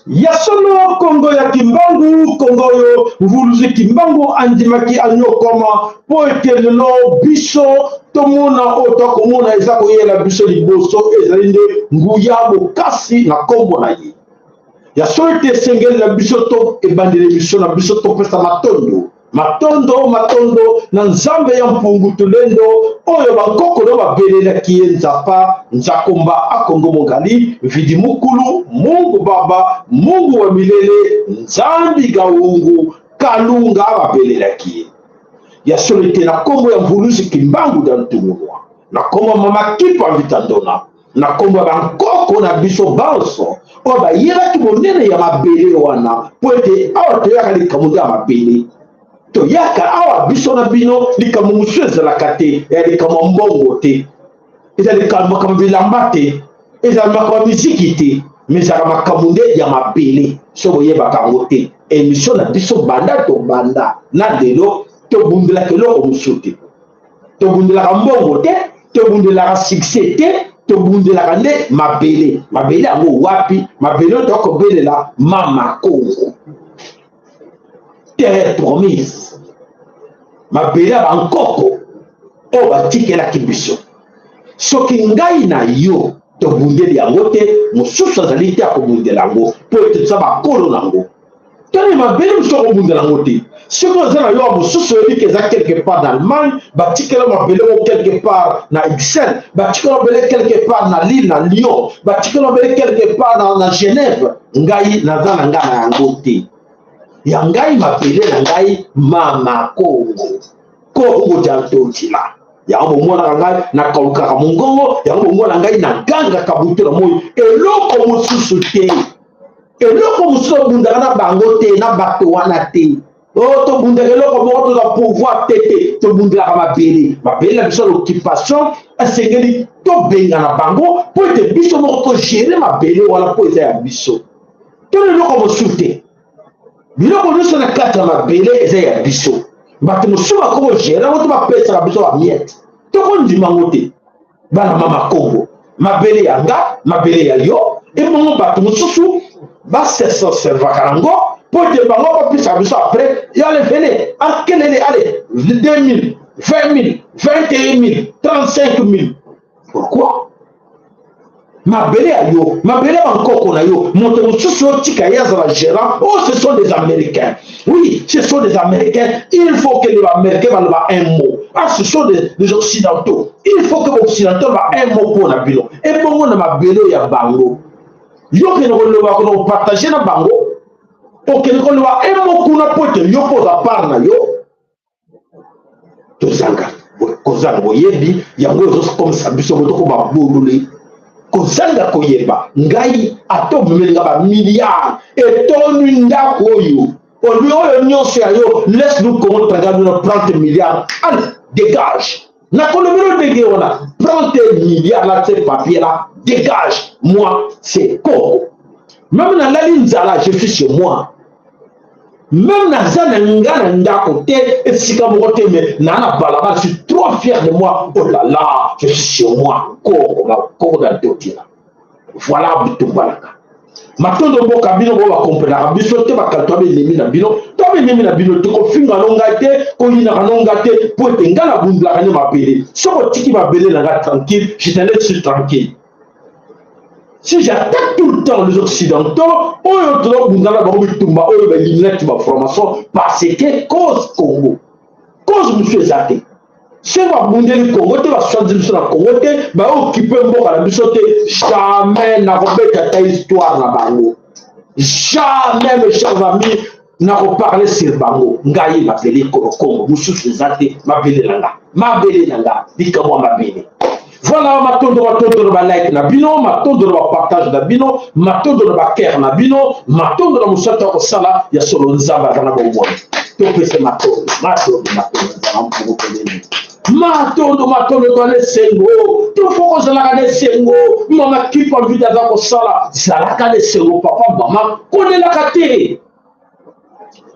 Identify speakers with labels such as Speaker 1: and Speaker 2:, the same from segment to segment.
Speaker 1: Ya solo, Kongo ya Kimbangu, Kongo oyo Mvuluzi Kimbangu andimaki anyokoma mpo ete lelo biso tomona oyo tokomona eza koyela biso liboso, ezali nde nguya bokasi na nkombo na ye. Ya solo ete esengeli na biso to ebandeli biso na biso topesa matondo Matondo, matondo na Nzambe ya Mpungu Tulendo oyo bankoko no babelelaki ye Nzapa, Nzakomba, Akongo Mongali, Mvidi Mukulu, Mungu Baba, Mungu wa Milele, Nzambi Gaungu, Kalunga babelelaki ye. Ya solo ete na kombo ya Mvuluzi Kimbangu dia Ntungunua, na kombo ya Mama Kipa Mvita Ndona, na nkombo ya bankoko na biso banso oyo bayebaki monene ya mabele wana, mpo ete awa toyaka likambo nde ya mabele, toyaka awa biso na bino likambo mosusu ezalaka te, ya likambo ya mbongo te, eza likambo makambo bilamba te, ezala makambo ya miziki te, me ezalaka makambo nde ya mabele. So boyebaka yango te, emission na biso banda tobanda na lelo tobundelaka eloko mosusu te. Tobundelaka mbongo te, tobundelaka succès te, tobundelaka nde mabele. Mabele yango wapi? Mabele oyo tokobelela mama Kongo, terre promise, mabele ya bankoko oyo batikelaki biso. Soki ngai na yo tobundeli yango te, mosusu azali te akobundela yango, mpo ete toza bakolo na yango. Tani mabele mosusu akobundela yango te. Soki oza na yo mosusu oyebi ke eza quelque part na Allemagne, batikela mabele moko quelque part na Bruxelles, batikela mabele quelque part na Lille, na Lyon, batikela mabele quelque part na Genève, ngai naza na ngai na yango te. Ya ngai mabele na ngai mama Kongo, Kongo dia Ntotila. Yango bomonaka ngai nakaukaka mongongo, yango bomona ngai nagangaka butu na moi, eloko mosusu te. Eloko mosusu tobundaka na bango te, na bato wana te. O oh, tobundaka eloko moko toza pouvoir te te, tobundelaka mabele, mabele na biso ya l'occupation. Esengeli tobengana bango mpo ete biso moko togere mabele wana mpo eza ya biso, to eloko mosusu te. Biloko nyonso na kati ya mabele eza ya biso. Bato mosusu bakokogere yango to bapesaka biso bamiete, tokondima yango te. Bana mama Kongo, mabele ya nga, mabele ya yo, ebongo bato mosusu baseservaka yango mpo ete bango bapesaka biso après yale vene akelele ale 2000, 20 000, 21 000, 35 000. Pourquoi? Mabele ya yo, mabele ya bankoko na yo, moto mosusu otika ye azala gérant. Oh, ce sont des Américains. Oui, ce sont des Américains. Il faut que les Américains baloba un mot. Ah, ce sont des Occidentaux. Il faut que Occidentaux ba un mot mpo na bino. Ebongo na mabele ya bango, yo okende koloba, kona kopartage na bango, okende koloba un mot kuna mpo ete yo mpo oza part na yo. Tozanga kozanga boyebi yango ezokomisa biso botoko babolole. Kozanga koyeba, ngai ata obimeli nga bamilliard etoni ndako oyo olobi oyo nyonso ya yo, laisse nous Congo tranquille, nous prends tes milliards, allez dégage. Nakolobeli ndenge wana, prends tes milliards là, ces papiers là, dégage. Moi c'est Congo, même nalali nzala, je suis chez moi. Même naza na nga na ndako te, esika moko te, mais naa na balabala, je suis trop fier de moi. Oh là là, je suis chez moi, Koko na Koko na Ntotila. Voilà bitumba na nga. Matondo mboka bino bo bakomprenaka biso te, bakalto benemi na bino, to benemi na bino te, kofinga no ngai te, koyinaka no ngai te, mpo ete ngai nabundelaka nde mabele. Soki otiki mabele na ngai tranquille, je te laisse tranquille. Si j'attaque tout le temps les Occidentaux, oyo tozobunda na bango bitumba oyo baeliminaki ba franc-maçon, parce que cause Congo, cause mosusu eza te. Soki babundeli Congo te, baswanzi biso na Congo te, baokipe mboka na biso te, jamais nakobeta ta histoire na bango, jamais, mes chers amis. Nakoparle sur bango. Ngai mabele ekolo Kongo, mosusu eza te. Mabele na nga, mabele na nga, likambo ya mabele. Voilà, matondo, matondo na balike na bino, matondo na bapartage na bino, matondo na bakere na bino, matondo na mosala ya kosala ya solo. Nzambe aza na bomoi. Topese matondo, matondo, matondo. Nzambe mpongo peleni. Matondo, matondo. Toa na esengo, tofo kozalaka na esengo. Mama Kipa Mvita aza kosala, zalaka na esengo. Papa, mama, kolelaka te,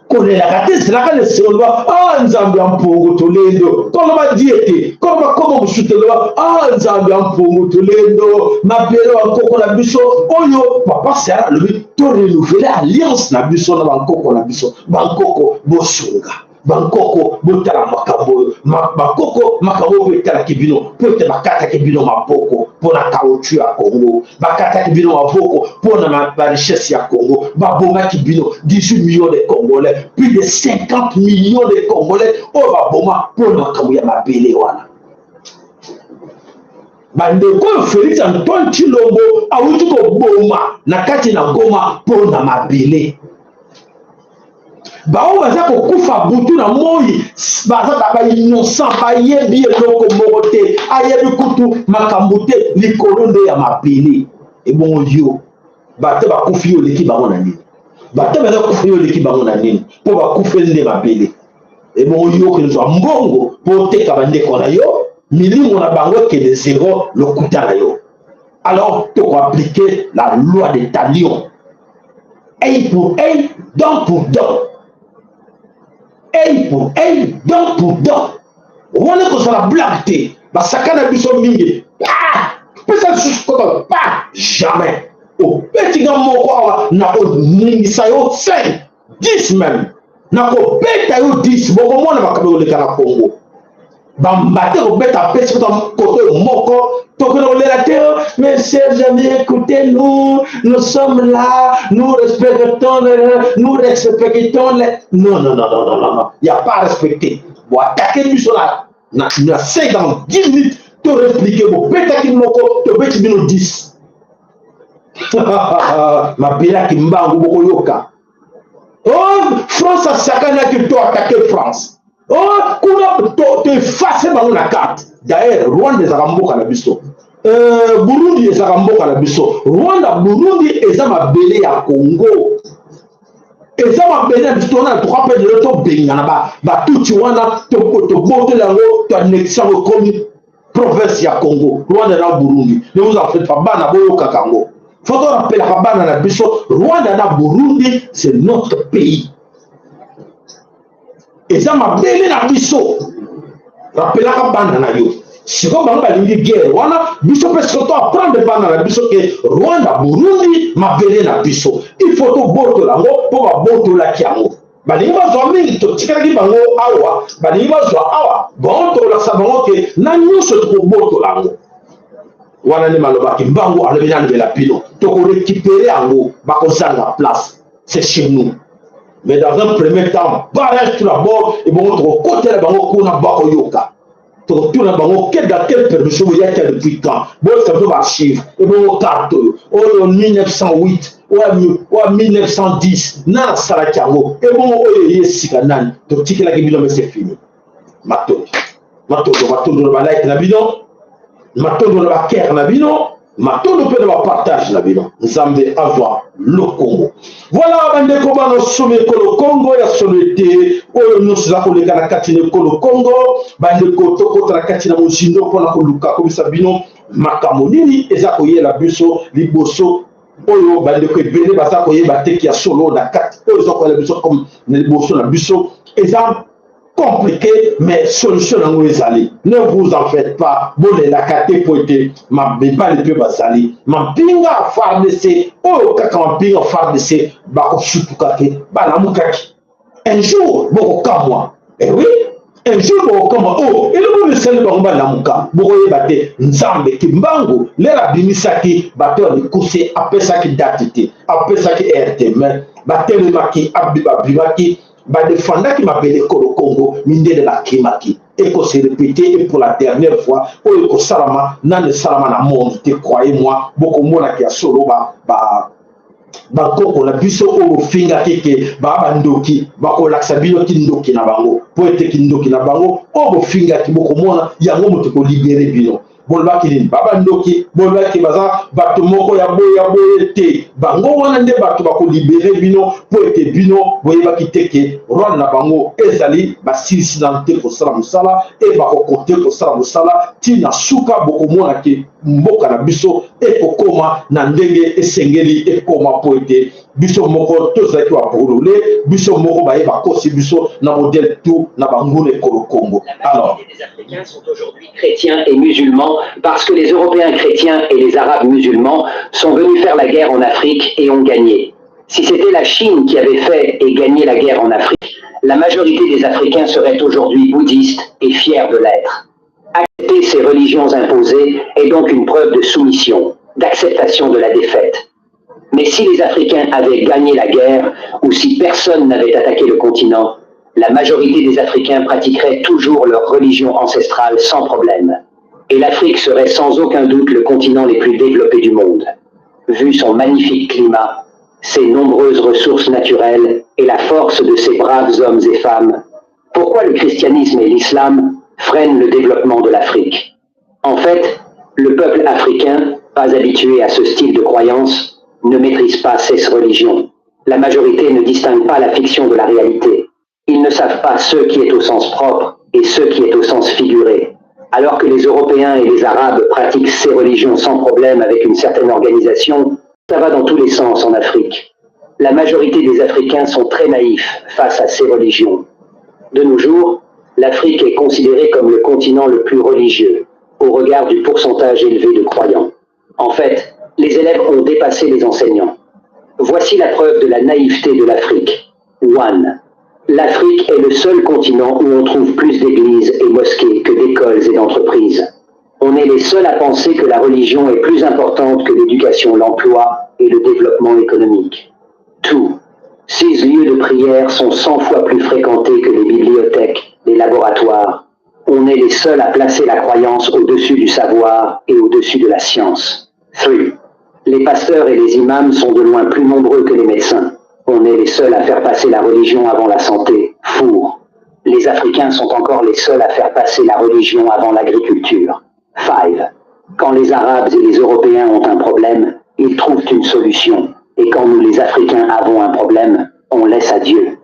Speaker 1: kolelaka te, zalaka na esengo. Loba: "Ah, Nzambe ya mpongo tolendo." Koloba die te, koloba koma mosusu te. Loba: "Ah, Nzambe ya mpongo tolendo, mabele ya nkoko na biso." Oyo papa Sera alobi, to renouveler alliance na biso na bankoko na biso. Bankoko bosunga, bankoko botala makambo oyo, bankoko makambo oyo etalaki bino, mpo ete bakataki bino maboko mpo na caoutchouc ya Congo, bakataki bino maboko mpo na barichesse ya Congo, babomaki bino 18 millions de Congolais, plus de 50 millions de Congolais oyo baboma mpo na makambo ya mabele wana. Bandeko oyo Félix Antoine Tshilombo awuti koboma na kati na Goma mpo na mabele, baoyo baza kokufa butu na moi, baza bainnocent, bayebi eloko moko te, ayebi kutu makambo te, likolo nde ya mabele. Ebongo yo, bato bakufi, yo oleki bango na nini? Bato baza kufa, yo oleki bango na nini? Mpo bakufeli nde mabele. Ebongo yo okozwa mbongo mpo oteka bandeko na yo, milimo na bango ekende zero. Lokuta na yo. Alors tokoappliquer la loi de talion: œil pour œil, dent pour dent, œil pour œil, dent pour dent. Wana ekozala blague te. Basaka na biso mingi, pesa lisusu kota pa jamais. Obeti nga moko awa, nakoningisa yo 5, 10 même, nakobeta yo 10. Bokomona makambo ekoleka na Congo. Bambate kobeta, apesi kota koto moko, tokende kolela te. Mes chers amis, écoutez-nous, nous sommes là, nous respectons, nous respectons les... Non, non, non, non, non, non, non, y a pas à respecter. Bo attaquer biso na 5, dans 10 minutes to répliquer. Bobetaki moko, tobeti bino 10. Mabelaki mbangu, bokoyoka. Oh, France asakanaki, to attaquer France. Oh, kuna toeffacer bango na carte. D'ailleurs Rwanda ezalaka mboka na biso, Burundi ezalaka mboka na biso. Rwanda, Burundi eza mabele ya Congo, eza mabele na biso. Tona toka mpe lelo tobengana batutsi wana, toboteli yango, toannexer yango, ekomi province ya Congo, Rwanda na Burundi. Ne vous en faites pas, bana, boyokaka yango. Faut torappelaka bana na biso: Rwanda na Burundi, c'est notre pays, eza mabele na biso. Rappelaka bana na yo. Sikoyo bango balingi guerre wana, biso mpe sikoyo to apprendre bana na biso ke Rwanda, Burundi, mabele na biso, il faut tobotola yango. Mpo babotolaki yango, balingi bazwa mingi, totikalaki bango awa, balingi bazwa awa. Bon, tolakisa bango ke na nyonso tokobotola yango. Wana nde malobaki mbango alobi nalobela bino. Tokorécupérer yango, bakozanga place, c'est chez nous. Mais dans un premier temps, barrage tout d'abord. Ebongo tokokotela bango kuna, bakoyoka. Tokotuna bango dans quelle permission boyaki, depuis quand? Boyokisa biso baarchive. Ebongo carte oyo, oyo 1908, oyo 1910, nani asalaki yango? Ebongo oyo eye sika, nani totikelaki bino? Mais c'est fini. Matondo, matondo, matondo na balike na bino, matondo na bakere na bino, matondo mpe na bapartage na bino. Nzambe azwa lokongo. Voilà, bandeko, bana somi ekolo Kongo ya solo ete oyo nyonso eza koleka na kati na ekolo Kongo. Bandeko, tokota na kati na mozindo mpona koluka kobisa bino makambo nini eza koyela biso liboso, oyo bandeko ebele baza koyeba teki ya solo na kati oyo eza koyela biso comme na liboso na biso. Eza compliqué, mais solution yango ezali. Ne vous en faites pas, bolelaka te, po ete mibali mpe bazali. Mampinga ya FARDC oyo, kaka mampinga ya FARDC bakosutuka te, balamukaki. Un jour bokokamwa. Eh oui, un jour bokokamwa. O eloko esali bango balamuka, bokoyeba te. Nzambe Kimbangu lelo abimisaki bato ya likuse, apesaki date te, apesaki heure te, mais batelemaki, babimaki, badefandaki mabele ekolo Congo. Mindele bakimaki. Ekose répéter, et pour la dernière fois. Oyo ekosalama nano esalama na monde te, croyez moi. Bokomonaki ya solo ba, ba, Bakoko na biso oyo bofingaki ke baa bandoki, bakolakisa bino kindoki na bango, mpo ete kindoki na bango oyo bofingaki, bokomona yango moto ekolibere bino. Bolobaki nini? Ba bandoki, bolobaki baza bato moko ya boye ya boye te. Bango wana nde bato bakolibere bino, mpo ete bino boyebaki te ke role na bango ezali basilisi nanu te kosala mosala e bakokonte kosala mosala ti na suka. Bokomona ke mboka na biso ekokoma na ndenge esengeli ekoma, mpo ete biso moko tozalaki babolole, biso moko baye bakosi biso na modèle tout na banguna ekolo Congo. Alors
Speaker 2: les Africains sont aujourd'hui chrétiens et musulmans parce que les Européens chrétiens et les Arabes musulmans sont venus faire la guerre en Afrique et ont gagné. Si c'était la Chine qui avait fait et gagné la guerre en Afrique, la majorité des Africains seraient aujourd'hui bouddhistes et fiers de l'être. Accepter ces religions imposées est donc une preuve de soumission, d'acceptation de la défaite. Mais si les Africains avaient gagné la guerre, ou si personne n'avait attaqué le continent, la majorité des Africains pratiqueraient toujours leur religion ancestrale sans problème. Et l'Afrique serait sans aucun doute le continent le plus développé du monde. Vu son magnifique climat, ses nombreuses ressources naturelles et la force de ses braves hommes et femmes, pourquoi le christianisme et l'islam freinent le développement de l'Afrique? En fait, le peuple africain, pas habitué à ce style de croyance, ne maîtrise pas ces religions. La majorité ne distingue pas la fiction de la réalité. Ils ne savent pas ce qui est au sens propre et ce qui est au sens figuré. Alors que les Européens et les Arabes pratiquent ces religions sans problème avec une certaine organisation, ça va dans tous les sens en Afrique. La majorité des Africains sont très naïfs face à ces religions. De nos jours, l'Afrique est considérée comme le continent le plus religieux, au regard du pourcentage élevé de croyants. En fait, les élèves ont dépassé les enseignants. Voici la preuve de la naïveté de l'Afrique. One. L'Afrique est le seul continent où on trouve plus d'églises et mosquées que d'écoles et d'entreprises. On est les seuls à penser que la religion est plus importante que l'éducation, l'emploi et le développement économique. Two. Ces lieux de prière sont 100 fois plus fréquentés que les bibliothèques, les laboratoires. On est les seuls à placer la croyance au-dessus du savoir et au-dessus de la science. 3. Les pasteurs et les imams sont de loin plus nombreux que les médecins. On est les seuls à faire passer la religion avant la santé. 4. Les Africains sont encore les seuls à faire passer la religion avant l'agriculture. 5. Quand les Arabes et les Européens ont un problème, ils trouvent une solution. Et quand nous les Africains avons un problème, on laisse à Dieu.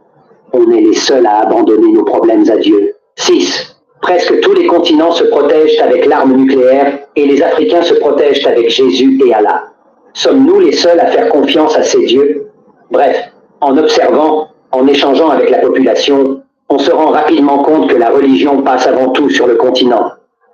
Speaker 2: On est les seuls à abandonner nos problèmes à Dieu. 6. Presque tous les continents se protègent avec l'arme nucléaire et les Africains se protègent avec Jésus et Allah. Sommes-nous les seuls à faire confiance à ces dieux? Bref, en observant, en échangeant avec la population, on se rend rapidement compte que la religion passe avant tout sur le continent.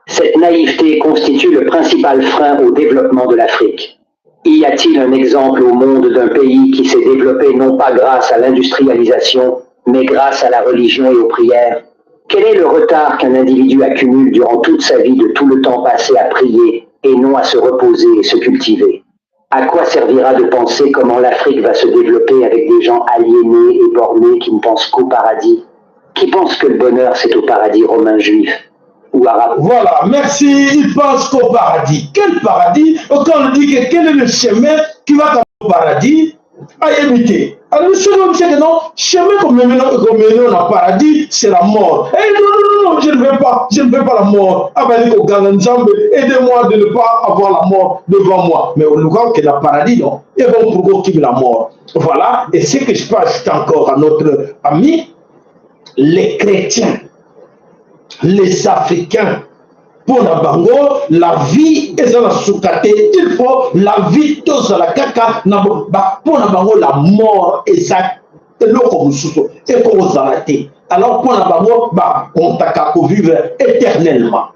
Speaker 2: Cette naïveté constitue le principal frein au développement de l'Afrique. Y a-t-il un exemple au monde d'un pays qui s'est développé non pas grâce à l'industrialisation, mais grâce à la religion et aux prières? Quel est le retard qu'un individu accumule durant toute sa vie de tout le temps passé à prier et non à se reposer et se cultiver? À quoi servira de penser comment l'Afrique va se développer avec des gens aliénés et bornés qui ne pensent qu'au paradis? Qui pensent que le bonheur c'est au paradis romain, juif ou arabe?
Speaker 1: Voilà, merci. Il pense qu'au paradis. Quel paradis? Quand on dit que quel est le chemin qui va au paradis, ayebi te. Alors soki obisi que non, chemin komemeno na paradis, c'est la mort. Eh non, non, non, je ne veux pas, je ne veux pas la mort. Abali koganga: Nzambe, aidez-moi de ne pas avoir la mort devant moi. Mais oluka okende na paradis, non? Et bon, pourquoi okimi la mort? Voilà. Et ce que je peux ajouter encore à notre ami, les chrétiens, les Africains, mpo na bango la vie eza na suka te. Il faut la vie tozala kaka na mpo na bango la mort eza eloko mosusu ekozala te. Alors mpo na bango bakontaka kovivre éternellement,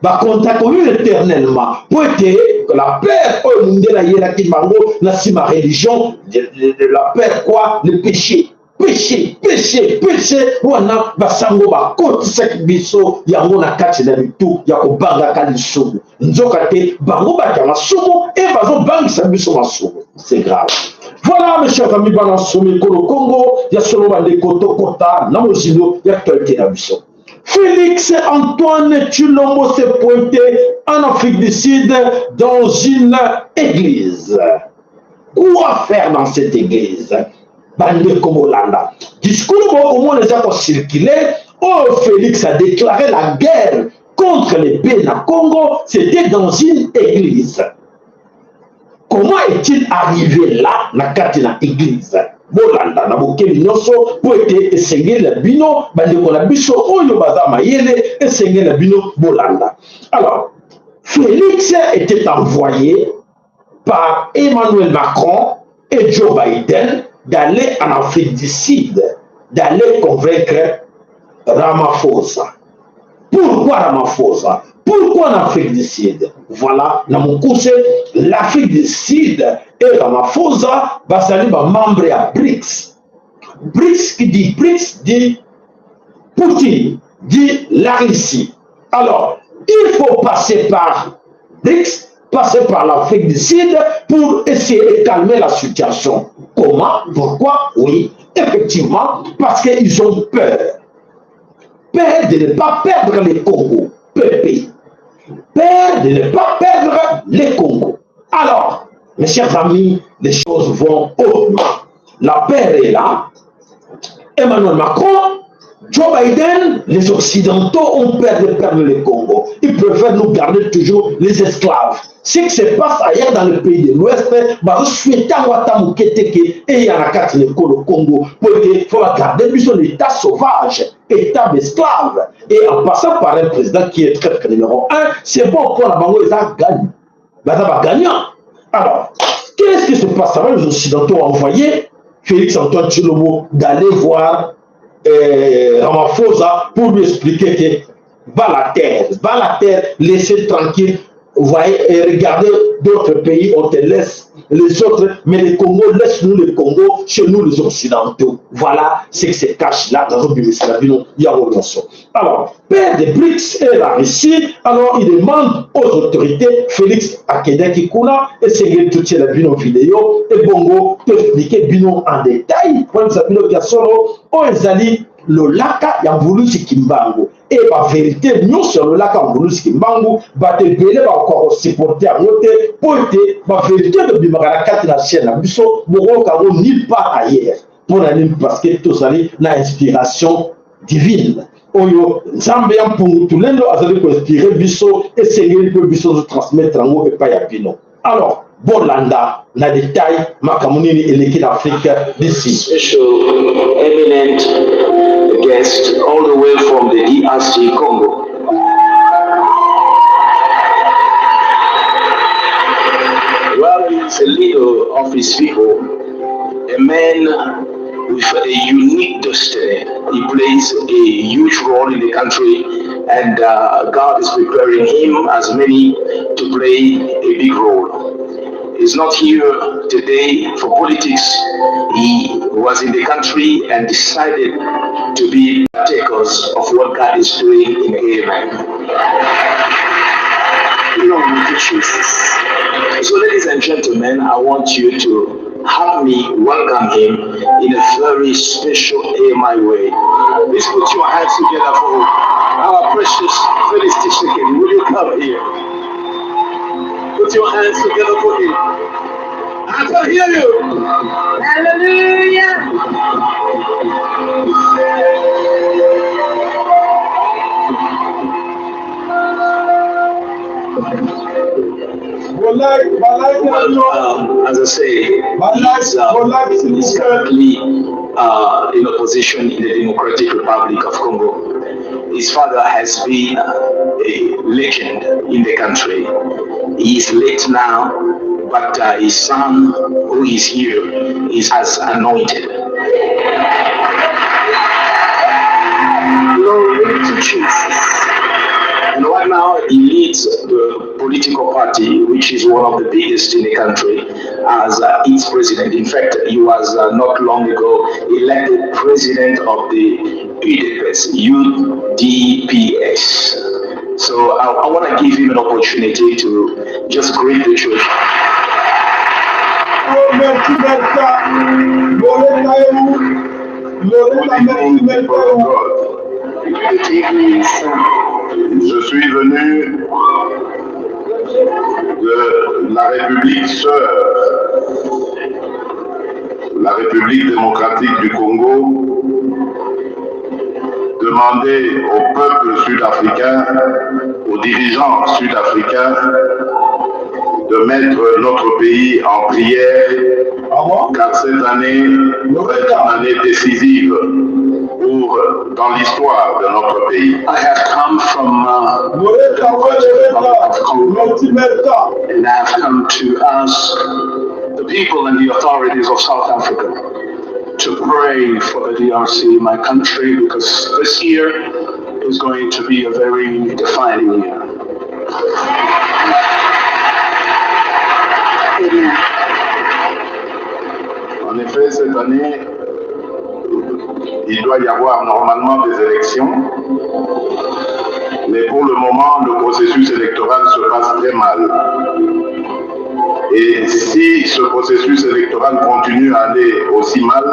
Speaker 1: bakontaka kovivre éternellement, mpo ete la peur oyo mondele ayelaki bango na nsima religion, la peur quoi? Le péché, péché, péché, péché wana basango bakotisaki biso yango na kati na mitu ya kobangaka lisumu. Nzoka te bango bato ya masumu e bazobangisa biso masumu, c'est grave. Voilà, mes chers amis, bana somi ekolo Congo ya solo, bandeko, tokota na mozindo ya actualité na biso. Félix Antoine Tshilombo s'est pointé en Afrique du Sud dans une église. Quoi faire dans cette église? Bandeko bolanda discours bokomona eza kocircule oyo Félix a déclaré la guerre contre les Bena Congo, c'était dans une église. Comment est-il arrivé là na kati na église? Bolanda na bokebi nyonso mpo ete esengeli na bino bandeko na biso oyo baza mayele, esengeli na bino bolanda. Alors, Félix était envoyé par Emmanuel Macron et Joe Biden d'aller en Afrique du Sud, d'aller convaincre Ramaphosa. Pourquoi Ramaphosa? Pourquoi en Afrique du Sud? Voilà, na mokuse, l'Afrique du Sud et Ramaphosa bazali ba membre ya BRICS. BRICS, qui dit BRICS dit Poutine, dit la Russie. Alors, il faut passer par BRICS, passer par l'Afrique du Sud pour essayer de calmer la situation. Comment? Pourquoi? Oui, effectivement, parce qu'ils ont peur. Peur de ne pas perdre le Congo. PP. Peur de ne pas perdre le Congo. Alors, mes chers amis, les choses vont hautement. La peur est là. Emmanuel Macron, Joe Biden, les Occidentaux ont peur de perdre le Congo. Ils préfèrent nous garder toujours les esclaves. Ce qui se passe ailleurs dans le pays de l'Ouest, bazosouhaiter yango ata moke te ke eya na kati na ekolo Congo, po ete faut bagarder biso na état sauvage, état d'esclave. Et en passant par un président qui est très numéro 1, c'est bon pour la bango, eza gagne. Baza bagagnant. Alors, qu'est-ce qui se passe? Avant, les Occidentaux ont envoyé Félix Antoine Tshilombo d'aller voir Ramaphosa pour lui expliquer que va la terre, laissez tranquille, vous voyez, et regardez d'autres pays, on te laisse les autres, mais le Congo, laisse-nous le Congo, chez nous les Occidentaux. Voilà ce qui se cache là dans le Alors, père des BRICS et la Russie, alors il demande aux autorités, Félix akendaki kuna, esengeli totiela bino vidéo, et bongo, toexpliquer bino en détail, po bino ya solo, oyo ezali lolaka ya Mvuluzi Kimbangu. E bavérité nyonso ya lolaka ya Mvuluzi Kimbangu, bato ebele bakoka kosupporter yango te, mpo ete bavérité tobimaka na kati na chaîne na biso, bokoyoka yango nulle part ailleurs. Mpo na nini? Parce que tozali na inspiration divine oyo Nzambe ya Mpungu Tulendo azali koinspirer biso, esengeli mpe biso totransmettre yango epai ya bino. Alors, bolanda na détail makambo nini eleki na Afrique du Sud.
Speaker 2: Special eminent guest all the way from the DRC Congo. Well, he's a leader of his people, a man with a unique destiny. He plays a huge role in the country, and God is preparing him as many to play a big role. He's not here today for politics. He was in the country and decided to be partakers of what God is doing in Amen. Glory to Jesus. So, ladies and gentlemen, I want you to help me welcome him in a very special AMI way. Please put your hands together for our precious Felix Tshisekedi. Will you come here? Put your hands together for him. I can hear you.
Speaker 3: Hallelujah.
Speaker 2: Well, as I say, he's currently in opposition in the Democratic Republic of Congo. His father has been a legend in the country. He is late now, but his son, who is here, is as anointed.
Speaker 3: Glory to Jesus.
Speaker 2: And right now, he leads the political party, which is one of the biggest in the country, as its president. In fact, he was not long ago elected president of the UDPS, UDPS. So I want to give him an opportunity to just greet the church.
Speaker 4: Oh, merci Bertha. Loretta Eu. Loretta, merci Bertha.
Speaker 5: Je suis venu de la République sœur. la République démocratique du Congo demander au peuple sud-africain, aux dirigeants sud-africains, de mettre notre pays en prière,
Speaker 4: Ah
Speaker 5: car cette année va être une année décisive pour, dans l'histoire de notre pays.
Speaker 3: I have come from
Speaker 4: Loretta,
Speaker 3: the Republic of Congo,
Speaker 4: Loretta, Merta.
Speaker 3: and I have come to ask the people and the authorities of South Africa to pray for the DRC, my country, because this year is going to be a very defining year.
Speaker 5: En effet, cette année, il doit y avoir normalement des élections, mais pour le moment, le processus électoral se passe très mal. Et si ce processus électoral continue à aller aussi mal,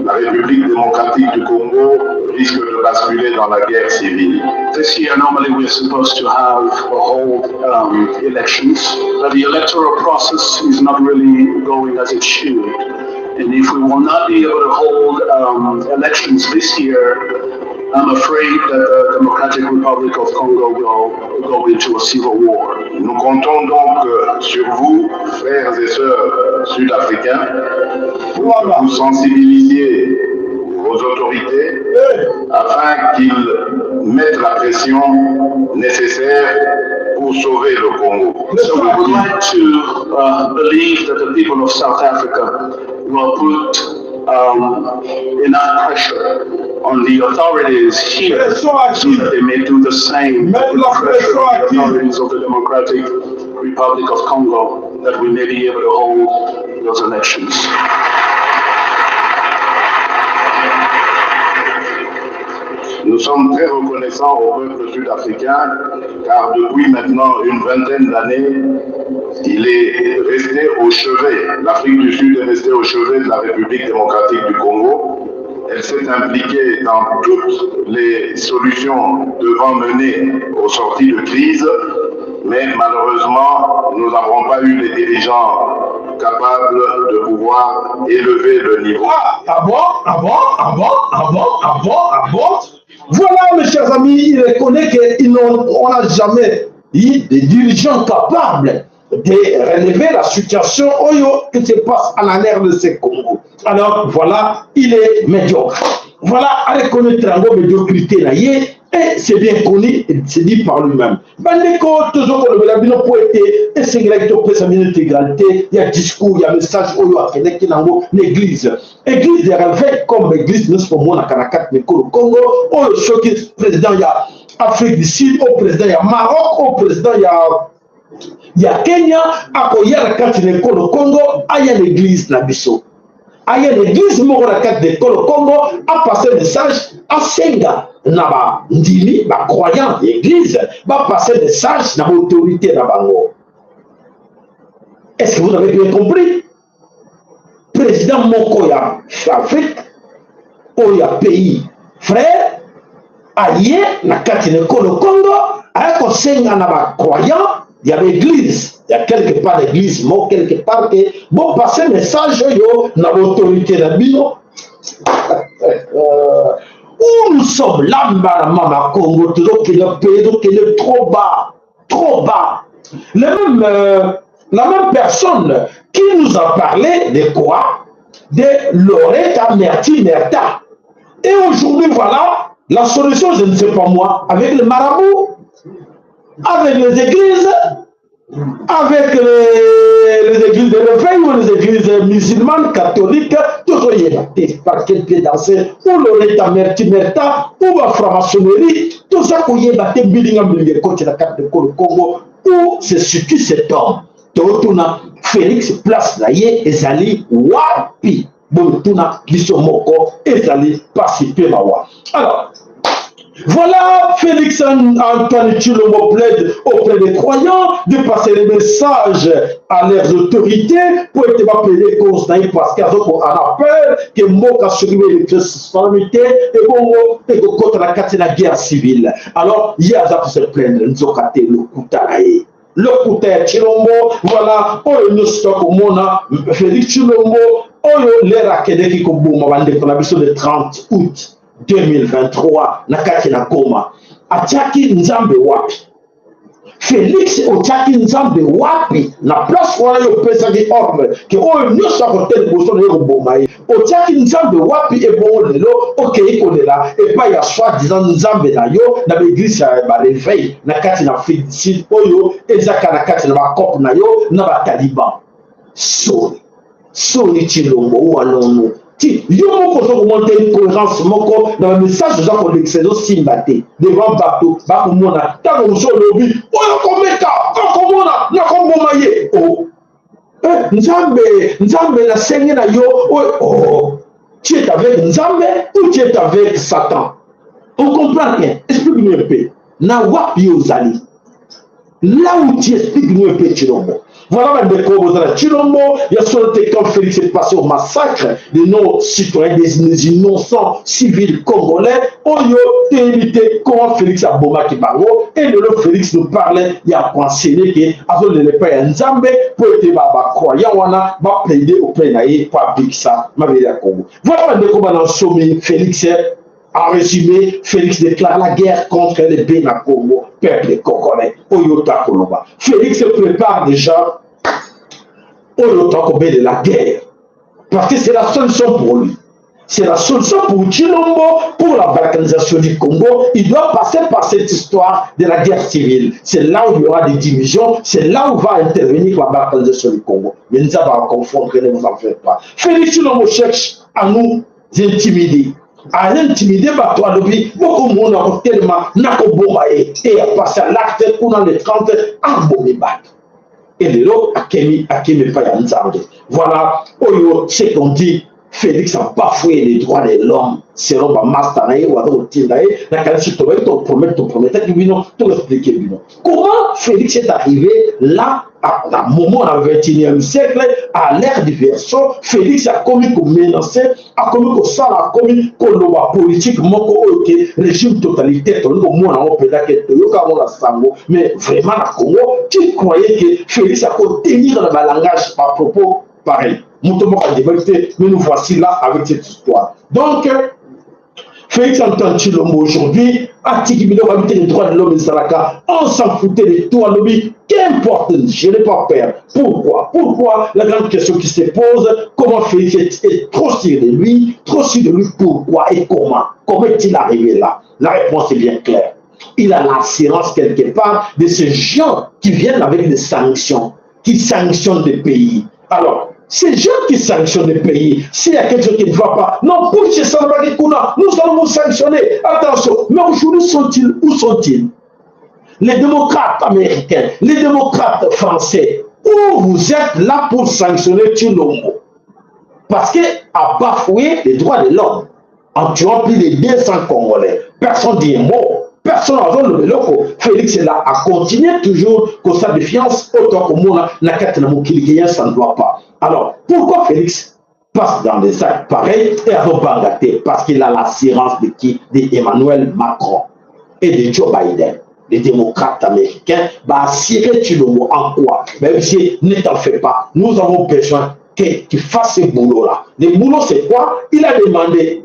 Speaker 5: la République démocratique du Congo risque de basculer dans la guerre civile.
Speaker 3: This year, normally we're supposed to have or hold elections, but the electoral process is not really going as it should. And if we will not be able to hold elections this year, I'm afraid that the Democratic Republic of Congo will go into a civil war.
Speaker 5: Nous comptons donc sur vous, frères et sœurs sud-africains, pour que
Speaker 4: Voilà.
Speaker 5: vous sensibilisiez vos autorités
Speaker 4: Hey,
Speaker 5: afin qu'ils mettent la pression nécessaire pour sauver le Congo.
Speaker 3: So we would like to believe that the people of South Africa will put enough pressure on the authorities here
Speaker 4: Pression à
Speaker 3: so
Speaker 4: qui
Speaker 3: that they may do the same.
Speaker 4: Mettre la
Speaker 3: Put pressure
Speaker 4: pression
Speaker 3: on
Speaker 4: à
Speaker 3: the
Speaker 4: qui
Speaker 3: authorities of the Democratic Republic of Congo that we may be able to hold those elections.
Speaker 5: Nous sommes très reconnaissants au peuple sud-africain car depuis maintenant une vingtaine d'années, il est resté au chevet. L'Afrique du Sud est restée au chevet de la République démocratique du Congo. Elle s'est impliquée dans toutes les solutions devant mener aux sorties de crise, mais malheureusement, nous n'avons pas eu les dirigeants capables de pouvoir élever le niveau.
Speaker 1: Ah, ah bon, ah bon, ah bon, ah bon, ah bon, ah bon. Voilà, mes chers amis, il reconnaît qu'on n'a jamais eu des dirigeants capables de relever la situation oyo qui se passe en arrière de ce Congo. Alors voilà, il est médiocre. Voilà, à reconnaître yango médiocrité na ye, et c'est bien connu, et c'est dit par lui-même. Bandeko, tozokolobela bino po ete esengelaki topesa bino intégralité ya discours ya message oyo akendaki nango na église. Église ya réveil comme église nyonso tomonaka na kati na ekolo Congo, oyo soki président ya Afrique du Sud, o président ya Maroc, o président ya Kenya akoya na kati na ekolo Congo, aya na église na biso. Aya na église moko na kati na ekolo Congo, apasse message, asenga na bandimi, bacroyant ya église, bapasse message na baautorité na bango. Est-ce que vous avez bien compris? Président moko ya Afrique, oyo ya pays frère, aye na kati na ekolo Congo, aya kosenga na bacroyant ya baeglise ya quelque part, église moko quelque part, ke bopasse message oyo na baautorité na bino. Où nous sommes là, bana mama Congo, tozokende pays, tozokende trop bas, trop bas. La même personne qui nous a parlé de quoi? De Loretta Merti Merta. Et aujourd'hui, voilà, la solution, je ne sais pas moi, avec le marabout, avec les églises, avec les églises de réveil ou les églises musulmanes, catholiques, tozoyeba te par quel pied danser, ou Loretta Merti Merta, ou ba franc-maçonnerie, toza koyeba te mbilinga mbilinga ekoti na kati de ekolo Congo. Où se situe cet homme? Totuna Félix, place na ye ezali wapi? Botuna biso moko, ezali pasi mpe mawa. Alors voilà, Félix Antoine Tshilombo plaide auprès des croyants de passer les messages à leurs autorités pour être appelés cause na ye, parce qu'azoko ana peur que mboka soki électricité ebongo ekokota na kati na guerre civile. Alors ye aza ko se plaindre, nzoka te lokuta na ye, lokuta ya Tshilombo. Voilà oyo nyonso tokomona Félix Tshilombo. Oyo lere akendeki koboma bandeko na biso le 30 août 2023 na kati na Goma, atiaki Nzambe wapi? Felix, otiaki Nzambe wapi na place wana? Yo opesaki ordre ke oyo nyonso akote liboso na ye koboma ye, otiaki Nzambe wapi? Ebongo lelo okei kolela epai ya soi disant Nzambe na yo na baeglise ya bareveil na kati na Afrique du Sud, oyo ezaka na kati na bacope na yo na bataliban. Soni, soni, Tshilombo, wanono ti yo moko oza komona te incohérence moko na bamessage oza kolekisa, ezosimba te devant bato bakomona. Ntango mosusu olobi oyo komeka akomona nakoboma ye o oh. Eh, Nzambe, Nzambe, nasengi na yo oyo oh. Tu es avec Nzambe ou tu es avec Satan? On comprend rien. Explique nous un peu na wapi yo ozali, là où tu, explique-nous un peu, Tshilombo. Voilà, bandeko, bozala Tshilombo ya solo te. Quand Félix est passé au massacre de nos citoyens, des innocents civils congolais oyo toyebi te comment Félix abomaki bango, et lelo Félix nous parlait ya koenseigner ke azolela epai ya Nzambe mpo ete bacroyant wana baplaide auprès na ye mpo abikisa mabele ya Congo. Voilà, bandeko bana nsomi, Félix, en résumé, Félix déclare la guerre contre les Bena Congo, peuple congolais. Oyo takoloba. Félix se prépare déjà oyo de la guerre. Parce que c'est la solution pour lui. C'est la solution pour Tshilombo, pour la balkanisation du Congo. Il doit passer par cette histoire de la guerre civile. C'est là où il y aura des divisions. C'est là où va intervenir la balkanisation du Congo. Mais nous allons confondre, ne vous en faites pas. Félix Tshilombo cherche à nous intimider, aintimider bato. Alobi bokomona kotelema nakoboma ye e apase à l'acte kuna le 30, abomi bato e lelo akemi, akemi epai ya Nzambe. Voilà oyo ce qu'on dit, Félix a bafoué les droits de l'homme selon bamaster na ye oyo aza kotinda ye. Nakanisi tobai topromettre, toprometaki bino, toexpliquer bino comment Félix est arrivé là à un moment na 21e siècle, à l'ère du Verseau. Félix akomi komenacer, akomi kosala, akomi koloba politique moko oyo ke régime totalitaire. Tolingi komona yango mpenza ke toyoka yango na sango, mais vraiment na Congo, tu croyais que Félix akotenir na balangage, bapropos pareil? Moto moko andimaki te, mais nous voici là avec cette histoire. Donc Félix Antoine Tshilombo aujourd'hui atiki biloko abi te, les droits de l'homme ezalaka, on s'en foutait de tout. Alobi qu'importe, je n'ai pas peur. Pourquoi? Pourquoi? La grande question qui se pose, comment Félix est trop sûr de lui, trop sûr de lui? Pourquoi et comment? Comment est-il arrivé là? La réponse est bien claire. Il a l'assurance quelque part de ces gens qui viennent avec des sanctions, qui sanctionnent des pays. Alors, ces gens qui sanctionnent les pays, s'il y a quelque chose qui ne va pas, non, pour nous allons vous sanctionner. Attention, mais aujourd'hui, sont-ils, où sont-ils? Les démocrates américains, les démocrates français, où vous êtes là pour sanctionner Tshilombo? Parce qu'il a bafoué les droits de l'homme en tuant plus de 200 Congolais. Personne dit un mot. Personne n'a le eloko. Félix est là à continuer toujours que sa défiance autant que moi na kati na mokili, ça ne doit pas. Alors, pourquoi Félix passe dans des actes pareils et azobanga te? Parce qu'il a l'assurance de qui? De Emmanuel Macron et de Joe Biden, les démocrates américains. Baassurer Tshilombo en quoi? Même si ne t'en fais pas, nous avons besoin qu'il fasse ce boulot-là. Le boulot, c'est quoi? Il a demandé,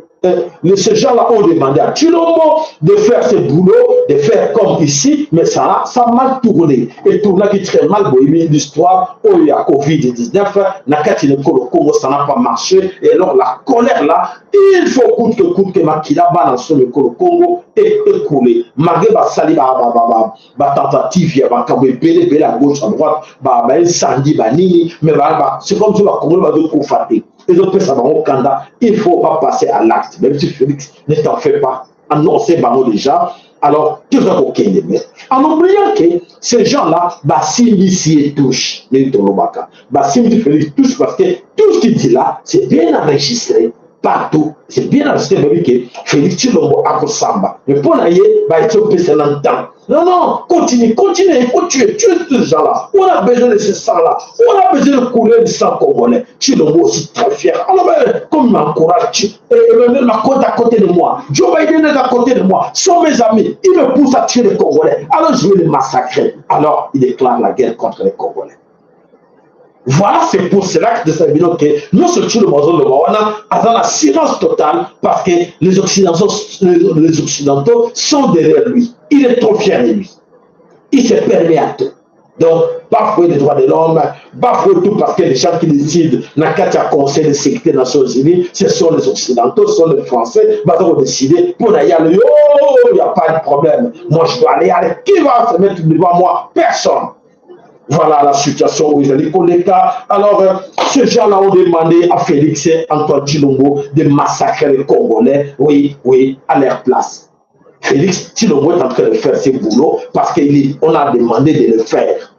Speaker 1: ces gens-là ont demandé à Tshilombo de faire ce boulot, de faire comme ici, mais ça a mal tourné. Et tourné très mal, bon, l'histoire où il y a Covid-19, na kati Congo, ça n'a pas marché. Et alors, la colère là, il faut coûte que coûte que makila bana sur le Congo est écoulé. Malgré basali ba ba ba ba ba tentative ya makambo ebele ebele à gauche, à droite, ba ba incendie, ba nini, mais ba ba c'est comme si ba Congolais bazokufa te, ezopesa bango kanda. Il faut pas passer à l'acte. Même si Félix ne t'en fait pas, annoncé bango déjà, alors toza kokende, mais en oubliant que ces gens-là basimbisi ye touche. Ndenge tolobaka, basimbisi Félix touche, parce que tout ce qu'il dit là, c'est bien enregistré partout, c'est bien enregistré. Babi ke Félix Tshilombo akosamba, mais mpo na ye baeti opesa na temps. Non, non, continue, continue, il faut tuer, tuer tous ces gens-là. On a besoin de ce sang-là, on a besoin de couler du sang congolais. Tshilombo aussi très fier. Alors ben, comme il m'encourage, et Emmanuel Macron est à côté de moi, Joe Biden est à côté de moi, sont mes amis, ils me poussent à tuer les Congolais, alors je vais les massacrer. Alors il déclare la guerre contre les Congolais. Voilà, c'est pour cela que de que nyonso Tshilombo azoloba wana aza na silence total parce que les occidentaux, les occidentaux sont derrière lui. Il est trop fier de lui. Il se permet à tout. Donc, bafouer les droits de l'homme, bafouer tout parce que les gens qui décident na kati ya Conseil de sécurité des Nations Unies, ce sont les Occidentaux, ce sont les Français, baza kodécider mpo na yalo yo, il n'y a pas de problème. Moi, je dois aller, aller. Qui va se mettre devant moi? Personne. Voilà la situation où ils allaient koleka. Alors, ces gens-là ont demandé à Félix Antoine Tshilombo de massacrer les Congolais, oui, à leur place. Félix Tshilombo est en train de faire ce boulot parce qu'on a demandé de le faire,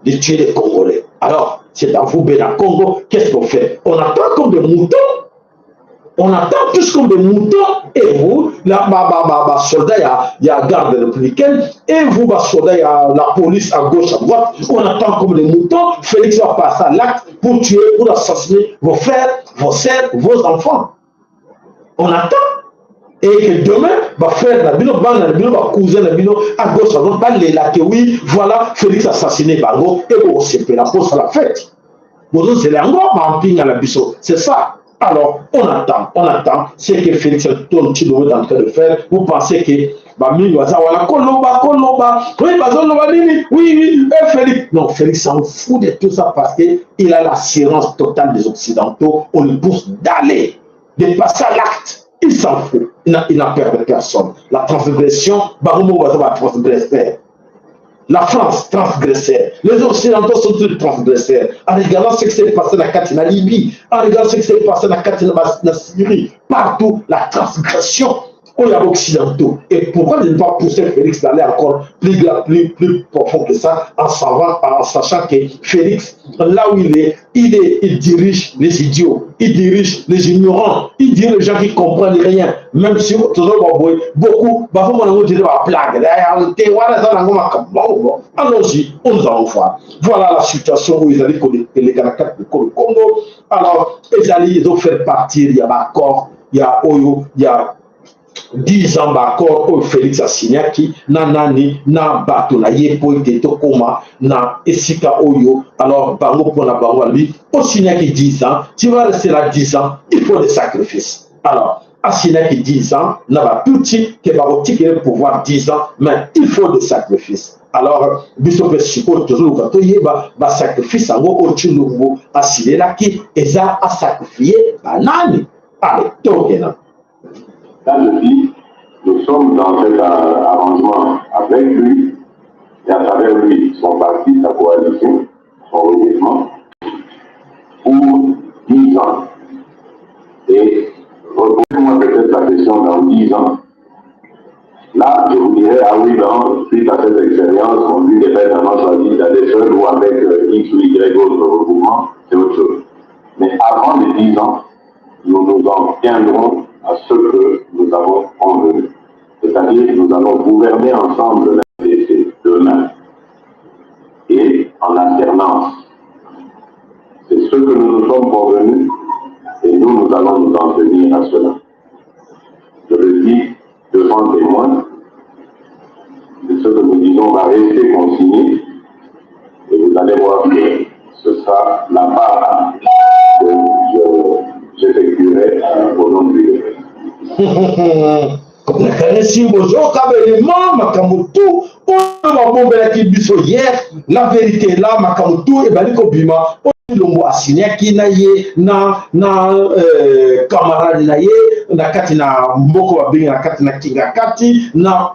Speaker 1: de tuer les Congolais. Alors, c'est à vous, Bena Congo, qu'est-ce qu'on fait? On attend comme des moutons. On attend tous comme des moutons. Et vous, la, ba, ba, ba, ba, soldat, il y a garde républicaine. Et vous, ba, soldat, il y a la police à gauche, à droite. On attend comme des moutons. Félix va passer à l'acte pour tuer, pour assassiner vos frères, vos sœurs, vos enfants. On attend. Et que demain, ba frère na bino, bana na bino, ba cousin na bino, à gauche, à droite, balela que oui, voilà, Félix assassiné bango, et bon, c'est la pour la fête. Bozozela yango, bampinga na biso. C'est ça. Alors, on attend ce que Félix Antoine Tshilombo est en train de faire. Vous pensez que bamingi baza wana koloba koloba, oui, bazoloba nini, oui, eh, Félix. Non, Félix s'en fout de tout ça parce que il a l'assurance totale des Occidentaux. On le pousse d'aller, de passer à l'acte. Il s'en fout. Il n'a peur de personne. La transgression, bango baza ba transgresseur. La France, transgresseur. Les Occidentaux sont tous transgresseurs. En regardant ce qui s'est passé dans la Libye, en regardant ce qui s'est passé dans la Syrie, partout, la transgression aux Occidentaux. Et pourquoi ne pas pousser Félix d'aller encore plus, plus, plus profond que ça, en sachant que Félix, là où il est, il dirige les idiots, il dirige les ignorants, il dirige les gens qui ne comprennent rien. Même si beaucoup, bah, vous dire blague. Allons-y, on nous allons voir. Voilà la situation où ils allaient les de Congo. Alors, ils allaient, ils ont fait partir, il y a accord, il y a oyo, il y a 10 ans baaccord oyo Félix asignaki na nani, na bato na ye, mpo ete tokóma na esika oyo. Alors bango, mpona bango, alobi osignaki 10 ans, tu vas rester là 10 ans, il faut des sacrifices. Alors asignaki 10 ans na batutsi ke bakotikele pouvoir 10 ans, mais il faut des sacrifices. Alors biso mpe sikoyo tozoluka toyeba basacrifice yango oyo Tshilombo asilelaki, eza asacrifie banani? Ale, tokena.
Speaker 5: Là, je dis, nous sommes dans cet arrangement avec lui et à travers lui, son parti, sa coalition, son regroupement, pour 10 ans. Et reposez-moi peut-être la question dans 10 ans. Là, je vous dirais, ah oui, ben, suite à cette expérience, on lui devait maintenant choisi d'aller seul ou avec X ou Y autre regroupement, c'est autre chose. Mais avant les 10 ans, nous nous en tiendrons à ce que nous avons convenu. C'est-à-dire que nous allons gouverner ensemble la RDC demain et en alternance. C'est ce que nous nous sommes convenus et nous, nous allons nous en tenir à cela. Je le dis devant témoins, c'est ce que nous disons va rester consigné et vous allez voir que ce sera la part que j'effectuerai au nom du
Speaker 1: Nakanisi bozokabelema makambo tu oyo babombelaki biso hier. La vérité la makambo tu ebali kobima. Tshilombo asignaki na ye na camarade na ye na kati na mboka babengi na kati na Kingakati na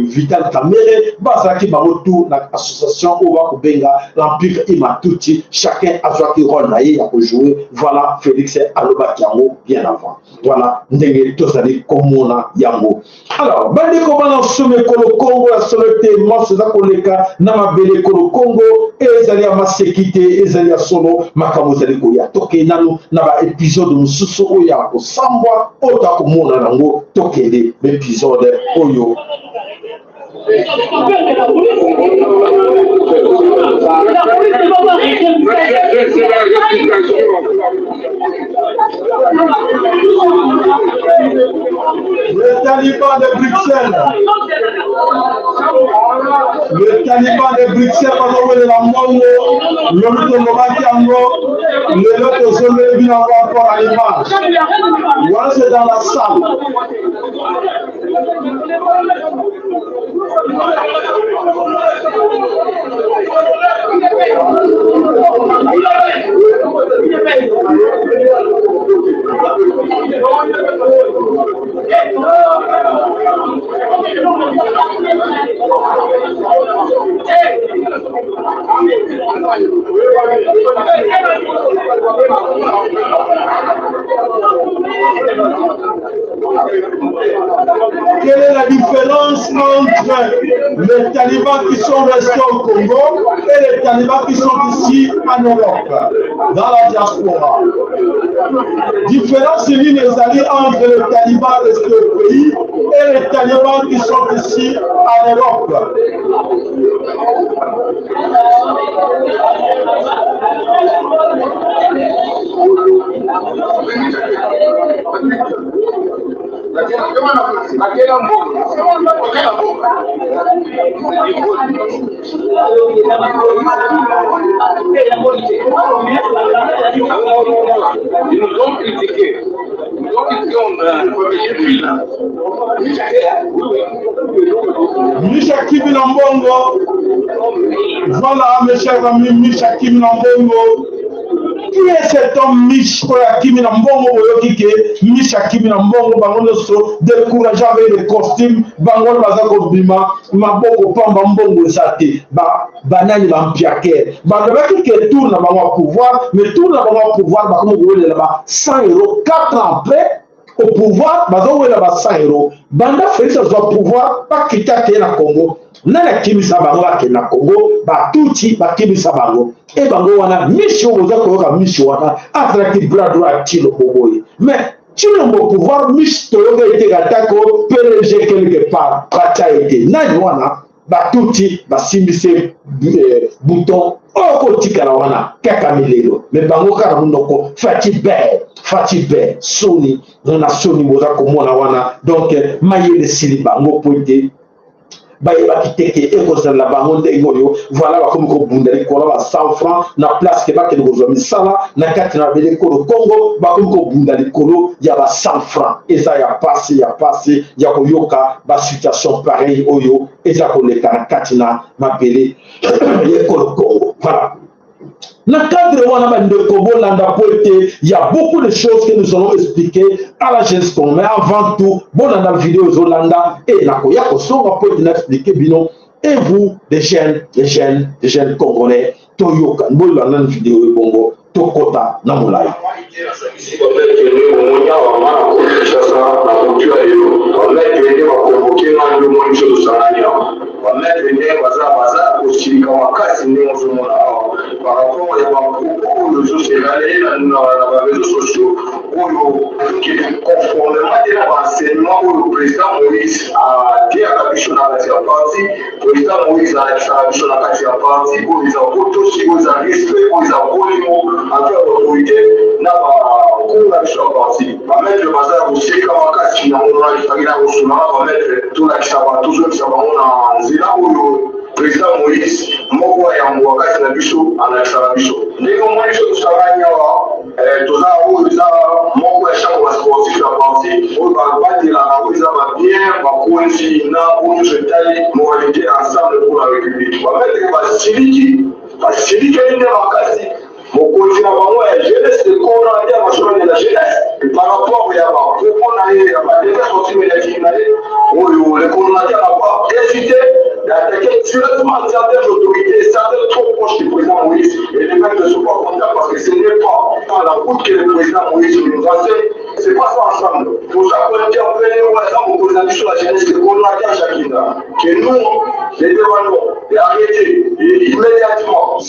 Speaker 1: Vital Kamerhe, bazalaki bango tu na association oyo bakobenga l'Empire Hima Tutsi. Chacun azwaki rôle na ye ya kojouer. Voilà, Félix alobaki yango bien avant. Voilà ndenge tozali komona yango. Alors bandeko bana somo, ekolo Kongo ya solo te, maso eza koleka na mabele ekolo Kongo, ezali ya maseki te, ezali ya solo, makambo ezali koya. Tokende nanu na baépisode mosusu oyo ya kosambwa oyo tokomona yango. Tokende baépisode oyo.
Speaker 6: La police ne va pas arrêter. C'est la réputation.
Speaker 4: Les talibans de Bruxelles. Le Taliban de Bruxelles bazowelela mbongo, lobi tolobaki yango, lelo tozongeli bino yango encore à l'image. Wana c'est dans la salle. Quelle est la différence entre les talibans qui sont restés au Congo et les talibans qui sont ici en Europe, dans la diaspora? Différence nini ezali entre les talibans restés au pays et les talibans qui sont ici en Europe?
Speaker 6: Ils nous ont critiqué. Ils nous ont critiqué, on a
Speaker 4: Misha Kimina Mbongo. Voilà, mes chers amis, Misha Kimina Mbongo. Qui est cet homme Mich oyo akimi na mbongo? Boyoki ke Mich akimi na mbongo, bango nyonso découragé avec les costumes, bango wana baza kobima maboko pamba, mbongo eza te. Banani bampiakere balobaki ke tour na bango ya pouvoir, mais tour na bango ya pouvoir bakomi kowelela ba 100 euros 4 ans après au pouvoir, bazowela ba 100 euros. Banda Félix azwa pouvoir, bakita te na Congo. Nani akimisa bango bakende na Congo? Batuti bakimisa bango. E bango wana, Mishi oyo boza koyoka, Mishi wana azalaki bras droit ya Tshilombo boye, mais Tshilombo pouvoir, Mishi toyoka ete atako PDG quelque part batya ete nani wana, batuti basimbisi eh, bouton oyo kotikala wana kaka milelo. Me bango kaka monoko Fatshi be, Fatshi be, soni na soni boza komona wana. Donc mayele esili bango po ete bayebaki te ke ekozala bango ndenge oyo. Voilà, bakomi kobunda likolo ba 100 francs na place ke bakende kozwa misala na kati na mabele ekolo Congo. Bakomi kobunda likolo ya ba 100 francs. Eza ya pasi, ya pasi ya koyoka basituation pareil oyo eza koleka na kati na mabele ya ekolo Congo. Voilà, na cadre wana, bandeko, bolanda po ete ya beaucoup de choses que nous allons expliquer à la jeunesse congolaise. Mais avant tout, bolanda video ezolanda e nakoya kosonga po ete na expliquer bino et vous, des jeunes, des jeunes, des jeunes congolais. Toyoka, bolanda na video ebongo tokota na molai.
Speaker 5: Omoni awa nga na Kinshasa na butu ya lelo, bamaître nde baconvoquer nga. Nde omoni biso tosangani awa, bamaître nde baza kosilika makasi ndenge ozomona awa par rapport ya bapropos oyo ezoselale na baréseaux sociaux, oyo ezokende conformément te na baenseignement oyo président Moïse ateyaka biso na kati ya parti. Président Moïse alakisaka biso na kati ya parti oyo eza botosi, oyo eza respect, oyo eza bolingo envers autorité na bakulu na biso ya parti. Bamaître baza ya kosilika makasi. Yango nalifaki na kosunaka bamaître, tolakisa bato, tozongisa bango na nzela oyo président Moïse moko ya yambo kati na biso alakisaka biso. Ndenge omoni biso tosangani awa, toza oyo eza moko ya chambre basportif ya parti oyo babatelaka oyo eza babien bakonzi na oyo nyonso etali moralité Ensemble pour la République. Bamaître basiliki, basilikeli nde makasi mokonzi na bango ya jeunesse, le coordonnateur national de la jeunesse, par rapport ya bapropos na ye, ya badébat sortie médiatique na ye oyo le coordonnateur n'a pas hésité d'attaquer directement certaines autorités, certaines trop proches du président Moïse. Et les mecs ne sont pas contents parce que ce n'est pas la route que le président Moïse nous enseigne. C'est pas ça ensemble. Pour ça qu'on interpelle au président de la jeunesse, le coordonnateur Jacqueline, que nous les demandons d'arrêter immédiatement.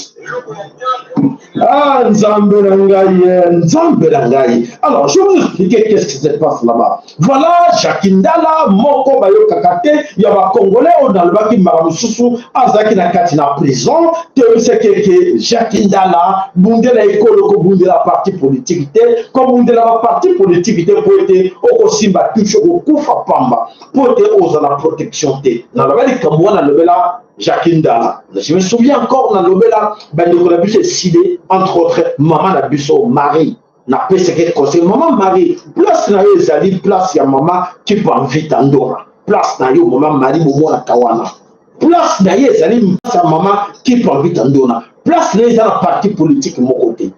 Speaker 1: Ah, Nzambe na ngai, Nzambe na ngai. Alors, je vais vous expliquer qu'est-ce qui se passe là-bas. Voilà, Jacques Ndala, moko bayokaka te ya bacongolais oyo nalobaki mbala mosusu azalaki na kati na prison. Toyebisaki eke Jacques Ndala bundela ekolo, kobundela parti politique te, kobundela baparti politique te, po ete okosimba touche, okokufa pamba. zamba mpo ete ozala protection te. Naloba likambo wana, nalobela Jacques Ndala, je me souviens encore, nalobela bandeko na biso eside, entre autres mama na biso Marie. Napesaki conseil, mama Marie, place na yo ezali place ya mama Kipa Mvita Ndora. Place na yo, mama Marie, bomonaka wana place na ye ezali place ya mama Kipa Mvita Ndona. Place na ye eza na parti politique moko te.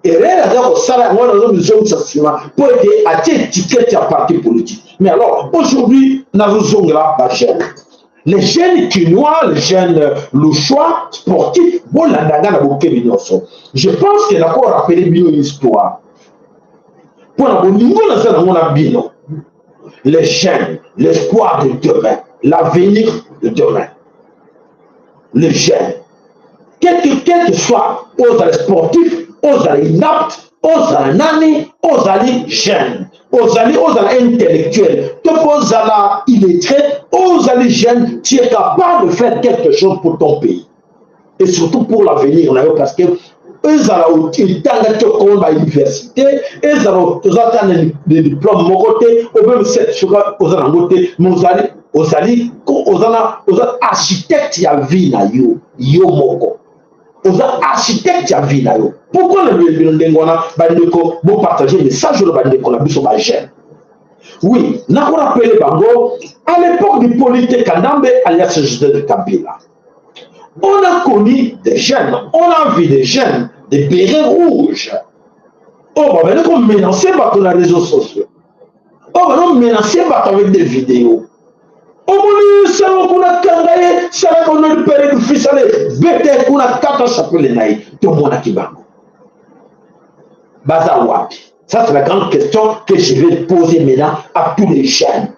Speaker 1: Erreur aza kosala yango wana, azomizongisa nsima mpo ete atie étiquette ya parti politique. Mais alors aujourd'hui nazozongela bajeune, les jeunes Kinois, les jeunes lushois sportifs, bolanda nga na bokebi nyonso. Je pense que nako rappeler bino une histoire mpo na bolingo naza nango na bino, les jeunes, l'espoir de demain, l'avenir de demain. Les jeunes, quel que soit ozala sportif, ozala inapte, ozala nani, ozali jeune, ozali ozala intellectuel to mpo ozala illettré, ozali jeune, tu es capable de faire quelque chose pour ton pays et surtout pour l'avenir na yo, parce que ezala otangaki okoma bauniversité, ezala oza ta na diplôme moko te, obeme certificat oza nango te, mais ozali ozali oza na oza architecte ya vie na yo. Yo moko oza architecte ya vie na yo. Pourquoi nalobi bino ndenge wana? Bandeko, bopartage message oyo, bandeko na biso bajeune. Oui, nakorappeler bango, à l'époque du Hippolyte Kanambe alias Joseph Kabila, on a connu des jeunes, on a vu des jeunes, des bérets rouges oyo babandi komenacer bato na réseaux sociaux, oyo banomenacer bato avec des vidéos. Omoni sango kuna, kanga ye, salaka ono pere du fils, ale bete kuna, kata chapele na ye. Tomonaki bango, baza wapi? Ça, c'est la grande question que je vais poser maintenant à tous les jeunes.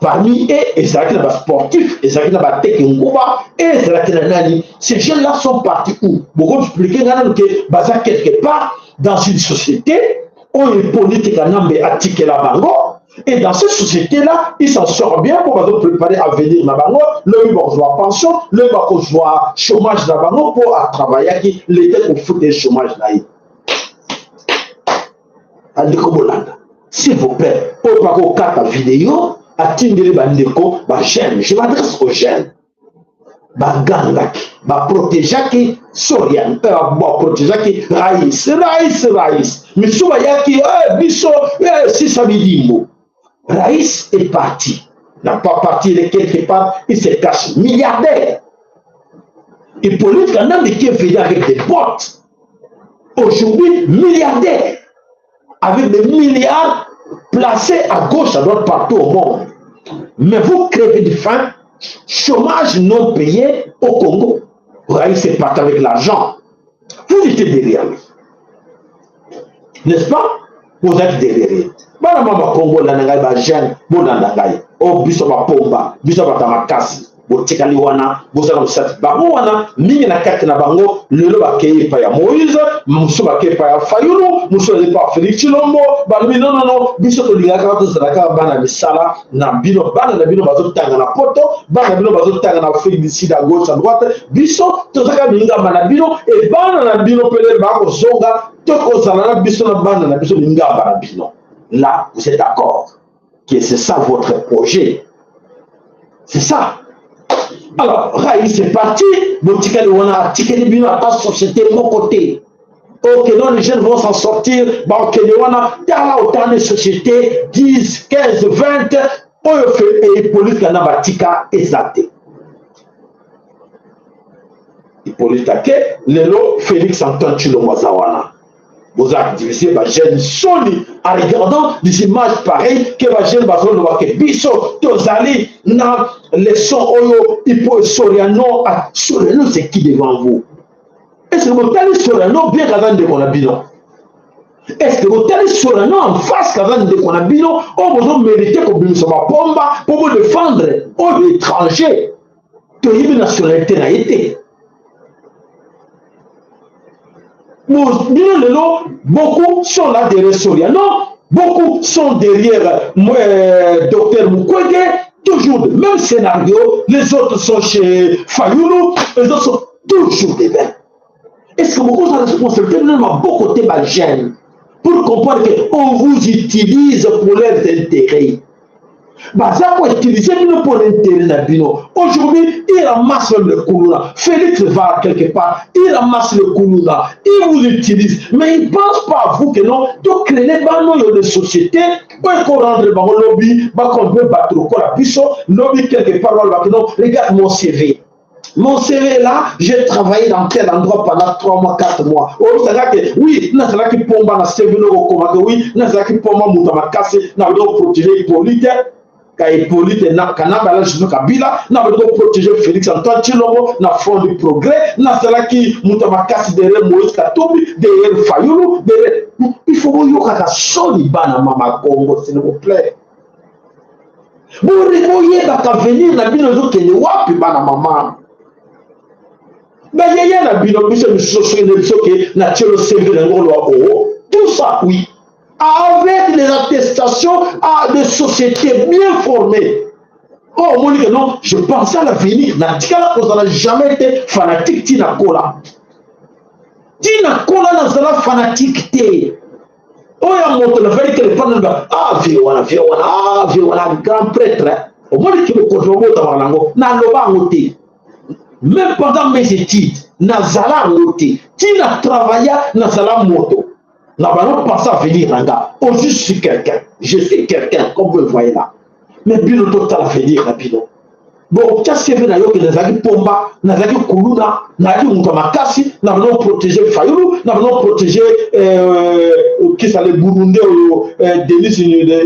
Speaker 1: Parmi eux, ezalaki na basportif, ezalaki na bateke nguba, ezalaki na nani. Ces jeunes là sont partis où? Boko expliquer nga nanu ke baza quelque part dans une société oyo Hippolyte Kanambe atikela bango, et dans cette société là ils s'en sortent bien mpo bazopréparer avenir na bango. Lobi bakozwa pension, lobi bakozwa chômage na bango mpo atravaillaki, leta kofuta chômage na ye. Bandeko, bolanda s'il vous plaît. Oyo bakokata video, atindeli bandeko bajeune. Je m'adresse aux jeunes. Bagangaki, baprotégeaki Sorian, baprotégeaki Raïs, Raïs, Raïs. Misusu bayaki biso sisa bidimbo. Raïs est parti, n'a pas parti, il est quelque part, il se cache, milliardaire. Hippolyte Kanambe qui est venu avec des bottes, aujourd'hui milliardaire, avec des milliards placés à gauche, à droite, partout au monde. Mais vous crevez de faim, chômage non payé au Congo. Raïs est parti avec l'argent. Vous étiez derrière lui. N'est-ce pas? Vous êtes derrière lui. Bana mama Congo, landa ngai, ba jeune, bolanda ngai. O biso ba pomba, biso ba tamakasi. Botikali wana, bozala mosati bango wana mingi na kati na bango. Lelo bakei epai ya Moïse, mosusu bakei epai ya Fayulu, mosusu epai ya Félix Tshilombo. Balobi: "Non, non, non, biso tolingaka kaka tozala kaka bana misala na bino. Bana na bino bazotanga na poto, bana na bino bazotanga na Afrique du Sud, à gauche, à droite. Biso tozaka mingamba na bino e bana na bino pele bakozonga, tokozala na biso na bana na biso mingamba na bino." Là, vous êtes d'accord que c'est ça votre projet, c'est ça. Alors Raïs est parti, botikali wana, atikeli bino ata société moko te. Ok, non, les jeunes vont s'en sortir. Bakokende wana, tala autant de sociétés, 10, 15, 20 oyo Hippolyte kana batika eza te. Hippolyte ake, lelo Félix Antoine Tshilombo aza wana. Boza divisé, bajeune, soni en regardant des images pareilles ke bajeune bazoloba ke biso tozali na leçon oyo ipo Soriano. Soriano, c'est qui devant vous? Est ce que botali Soriano bien kaza ndeko na bino? Est ce que botali Soriano en face kaza ndeko na bino oyo bozomérite kobimisa bapomba mpo bodefendre oyo étranger, toyebi nationalité na ye te? Bino lelo, beaucoup sont là derrière Soriano, beaucoup sont derrière docteur Mukwege, toujours le même scénario. Les autres sont chez Fayulu, les autres sont toujours des mêmes. Est-ce que beaucoup ont la responsabilité de beaucoup de jeunes pour comprendre qu'on vous utilise pour leurs intérêts? Baza ko utiliser bino pour l'intérêt na bino. Aujourd'hui, il ramasse le kuluna. Félix va quelque part, il ramasse le kuluna, il vous utilise, mais il pense pas à vous que non, to créer bano yo de société oyo ko rendre bango lobi bakompe bato lokola biso lobi quelque part balobaki non, regarde mon CV. Mon CV là, j'ai travaillé dans tel endroit pendant 3 mois, 4 mois. Oh, ça que oui, nazalaki pomba na CV no okomaka oui, nazalaki pomba moto makasi na bino protéger Hippolyte, ka Hippolyte na Kanambe ala Joseph Kabila, na bino protéger Félix Antoine Tshilombo na Front du Progrès, nazalaki moto makasi derrière Moïse Katumbi, derrière Fayulu, derrière il faut boyokaka soni bana mama Congo s'il vous plaît. Boyebaka avenir na bino ezokende wapi bana mama bayaya na bino biso misusu soki nde biso ke na tielo CV na yango koloba oo tout ça oui avec des attestations à des sociétés bien formées oyo omoni ke non je pense à l'avenir natikala kozala jamais te fanatique ti nakola ti nakola nazala fanatique te oyo ya moto nafali telefone naloba ah vie wana vie wana ah vie wana grand prêtre omoni ki bokonzi babotamaka nango naloba yango te même pendant mes études nazala yango te ti na travailla nazala moto na bano pense avenir na nga aujourd'hui je suis quelqu'un je suis quelqu'un comme vous le voyez là mais bino totala avenir na bino Bon, tia CV na yo ke nazalaki pomba, nazalaki kuluna, nazalaki moto ya makasi, na bino protéger Fayulu, na bino protéger euh, kisa le Burundais oyo euh, Denis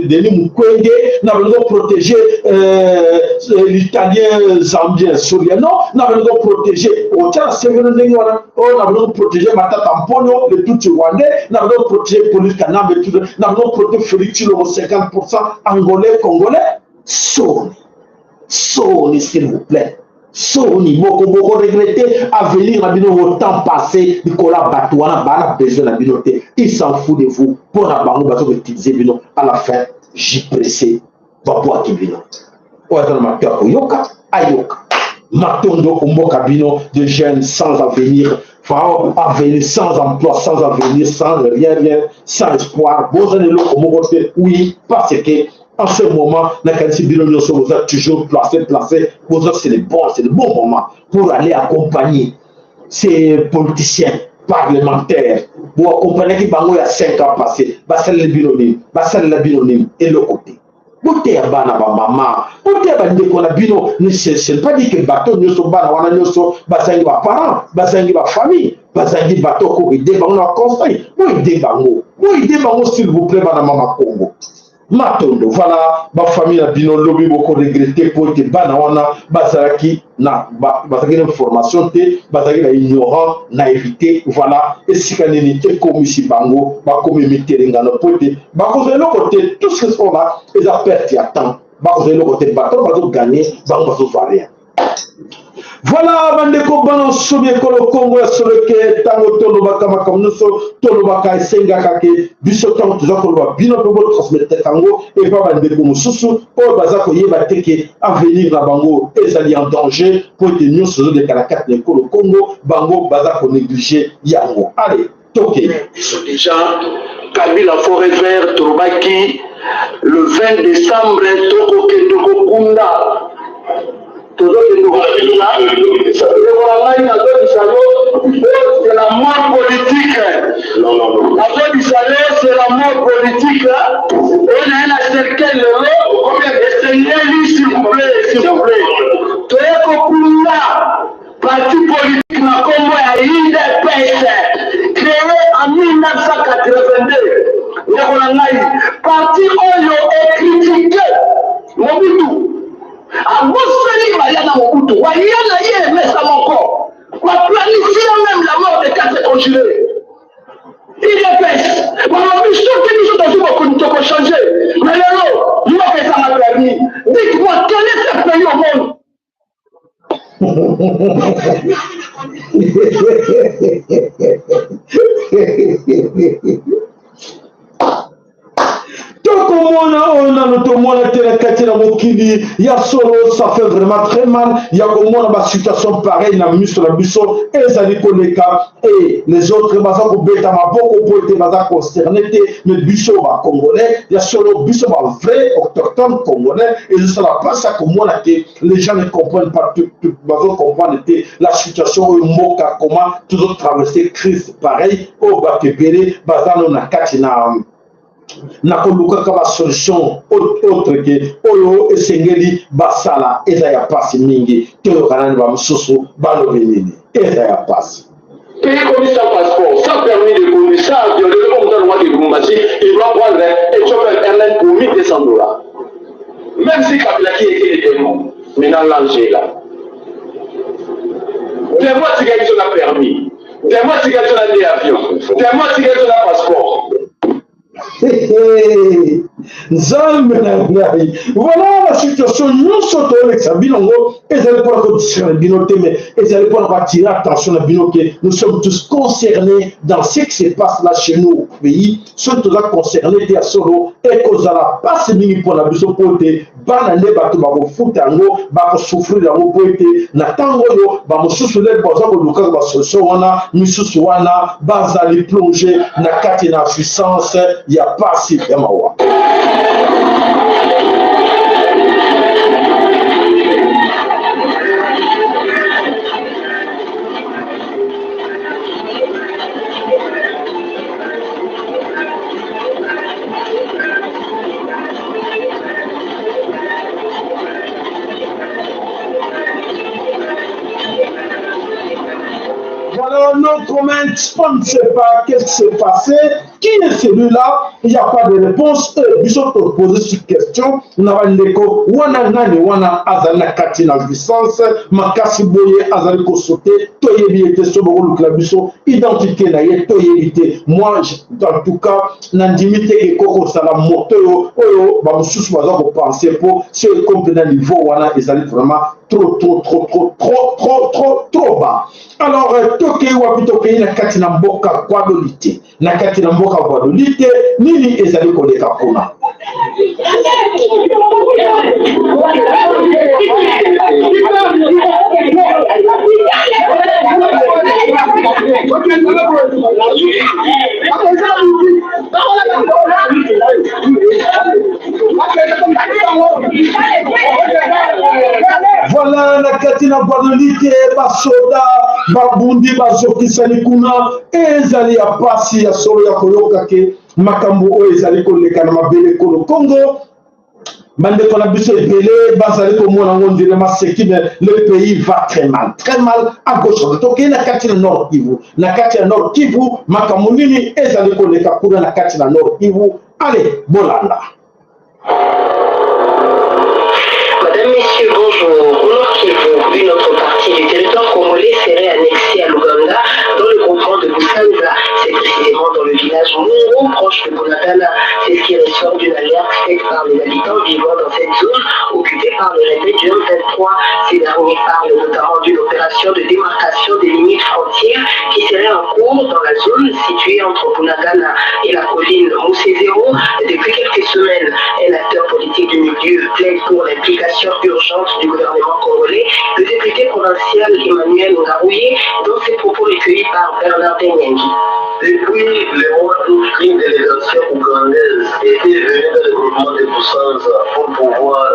Speaker 1: Denis Mukwege, na bino protéger euh, l'italien zambien Soriano, na bino protéger otia na CV na ndenge wana, oyo na bino protéger Matata Mponyo, le Tutsi rwandais, na bino protéger Police Kanambe, na bino protéger Félix Tshilombo 50% angolais congolais, soni. Soni s'il vous plaît. Soni boko boko regretter avenir na bino au temps passé likolo ya bato wana bana besoin na bino te. Il s'en fout de vous mpo na bango bazo koutiliser bino à la fin JPC babwaki bino. Oyo aza na mato ya koyoka ayoka. Matondo mboka bino de jeunes sans avenir avenir sans emploi sans avenir sans rien rien sans espoir boza na eloko moko te oui parce que En ce moment, nakanisi bino nyonso boza toujours placé placé, boza c'est le bon, c'est le bon moment pour aller accompagner ces politiciens parlementaires. Bo accompagnaki bango ya 5 ans passé, basalela bino nini? Basalela bino nini? Eloko te. Boteya bana ba mama, boteya bandeko na bino, ne ce n'est pas dit que bato nyonso bana wana nyonso bazangi ba parents, bazangi ba famille, bazangi bato ko aider bango na conseil, bo aider bango, bo aider bango s'il vous plaît bana mama Congo. Matondo, voilà ba famille na bino lobi boko regretter po ete bana wana bazalaki na bazalaki na formation te, bazalaki na ignorant naïveté. Voilà esika nini ekomisi bango bakomi mitelengano po ete bakozwa eloko te. Tout ce que sont là eza perte ya temps, bakozwa eloko te, bato bazo gagner bango bazozwa rien. Voilà bandeko bana nsomi ekolo Kongo ya solo ke ntango tolobaka makambo nyonso tolobaka esengaka ke biso ntango toza koloba bino mpe botransmettre yango epa bandeko mosusu oyo baza koyeba te ke avenir na bango ezali en danger mpo ete nyonso ezoleka na kati na ekolo Kongo bango baza konéglige yango. Ale tokei.
Speaker 6: Biso deja Kabila forever tolobaki le 20 décembre tokokende kokunda tozokende kokunda ndeko na ngai nazobisa yo c'est la mort politique nazobisa yo c'est la mort politique oyo naye na cercueil lelo esengeli s'il vous plaît s'il vous plaît toye kokunda Parti politique na kombo ya udps cree en 1982 ndeko na ngai parti oyo e critique Mobutu abosani baya na Mobutu baya na ye mesa moko ba planifie même la mort de quatre conjurés udps balobi soki biso tozwi bokonzi toko changer mais lelo mboka ezanga permis dites-moi quel est ce pays au monde
Speaker 4: Tokomona oyo nano tomona te na kati na mokili ya solo. Ça fait vraiment très mal ya komona basituation pareil na miso na biso ezali koleka, et les autres baza kobeta maboko po ete baza concerné te. Mais biso bacongolais ya solo, biso bavrai autochtone congolais, ezosala mpasi ya komona te. Les gens ne comprennent pas, bazo comprendre te la situation oyo mboka, comment tozotraverse crise pareil oyo bato ebele baza no na kati na kolukaka basolution autre ke oyo esengeli basala. Eza ya mpasi mingi. Toyoka nani bamosusu balobi nini. Eza ya mpasi.
Speaker 6: Pays comme sans passeport, sans permis de conduire, sans avion, le comme dans le roi de Lubumbashi, il doit prendre Ethiopian Airlines pour 1200 dollars. Même si Kabila qui était le démon, maintenant l'ange est là. Démon, tu as un permis. Démon, tu as un avion. Démon, tu as un passeport.
Speaker 4: Nzambe na ngai, voilà la situation nyonso toyolekisa bino. Yango ezali mpona kodistraire bino te, mais ezali mpona koattirer attention na bino ke nous sommes tous concernés dans ce qui se passe là chez nous au pays. Soki toza concerné te, ya solo ekozala mpasi mingi mpona biso, mpo ete bana nde bato bakofuta yango, bakosouffrir yango, mpo ete na ntango oyo bamosusu lelo baza kolukaka basolution wana, misusu wana bazali plongé na kati na jouissance ya pasi ya mawa. Voilà, no comment, on ne sait pas qu'est-ce qui s'est passé, qui est celui-là, il n'y a pas de réponse. Et biso poser cette question, na bandeko wana, nani wana azali na kati na jouissance makasi boye, azali kosauter? Toyebi ete so bokolukela biso identité na ye, toyebi te. Moi, en tout cas, nandimi te ekoki kosala moto oyo oyo bamosusu baza kopenser, mpo so ekomi na niveau wana, ezali vraiment trop, trop, trop, trop, trop, trop, trop, trop bas. Alors tokei wapi? Tokei na kati na mboka Gbadolite. Na kati na mboka Gbadolite, nini ezali koleka kuna? Voilà, na kati na Gbadolite, basoda babundi, bazokisani kuna. Ezali ya pasi ya solo ya koyoka ke makambo oyo ezali koleka na mabele ekolo Congo. Bandeko na biso ebele bazali komona yango ndire maseki, mais le pays va très mal, très mal, à gauche. Tokei na kati na Nord Kivu. Na kati ya Nord Kivu, makambo nini ezali koleka kuna na kati na Nord Kivu? Allez, bolanda.
Speaker 7: Madame, Messieurs, bonjour. Au Nord Kivu, une autre partie du territoire congolais serait annexée à l'Ouganda dans le groupement de Busanza. C'est précisément dans le village Mungu, proche de Bunagana. C'est ce qui ressort d'une alerte faite par les habitants vivant dans cette zone occupée par les rebelles du M23. Ces derniers parlent notamment d'une opération de démarcation des limites frontières qui serait en cours dans la zone située entre Bunagana et la colline Musezero depuis quelques semaines. Un acteur politique du milieu plaide pour l'implication urgente du gouvernement congolais. Le député provincial Emmanuel Ngarouye, dans ses propos recueillis par Bernard Nyangi.
Speaker 8: Depuis le mois d'août, une délégation ougandaise était venue dans le groupement de Busanza pour pouvoir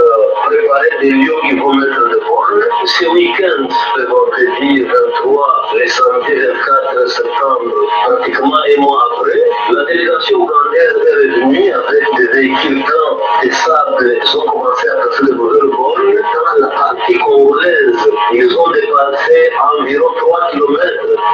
Speaker 8: préparer des lieux qui vont mettre des bornes. Ce week-end, le vendredi 23, le samedi 24 septembre, pratiquement un mois après, la délégation ougandaise est revenue avec des véhicules pleins de sable. Ils ont commencé à tracer de nouvelles bornes. Dans la partie congolaise, ils ont dépassé environ 3 km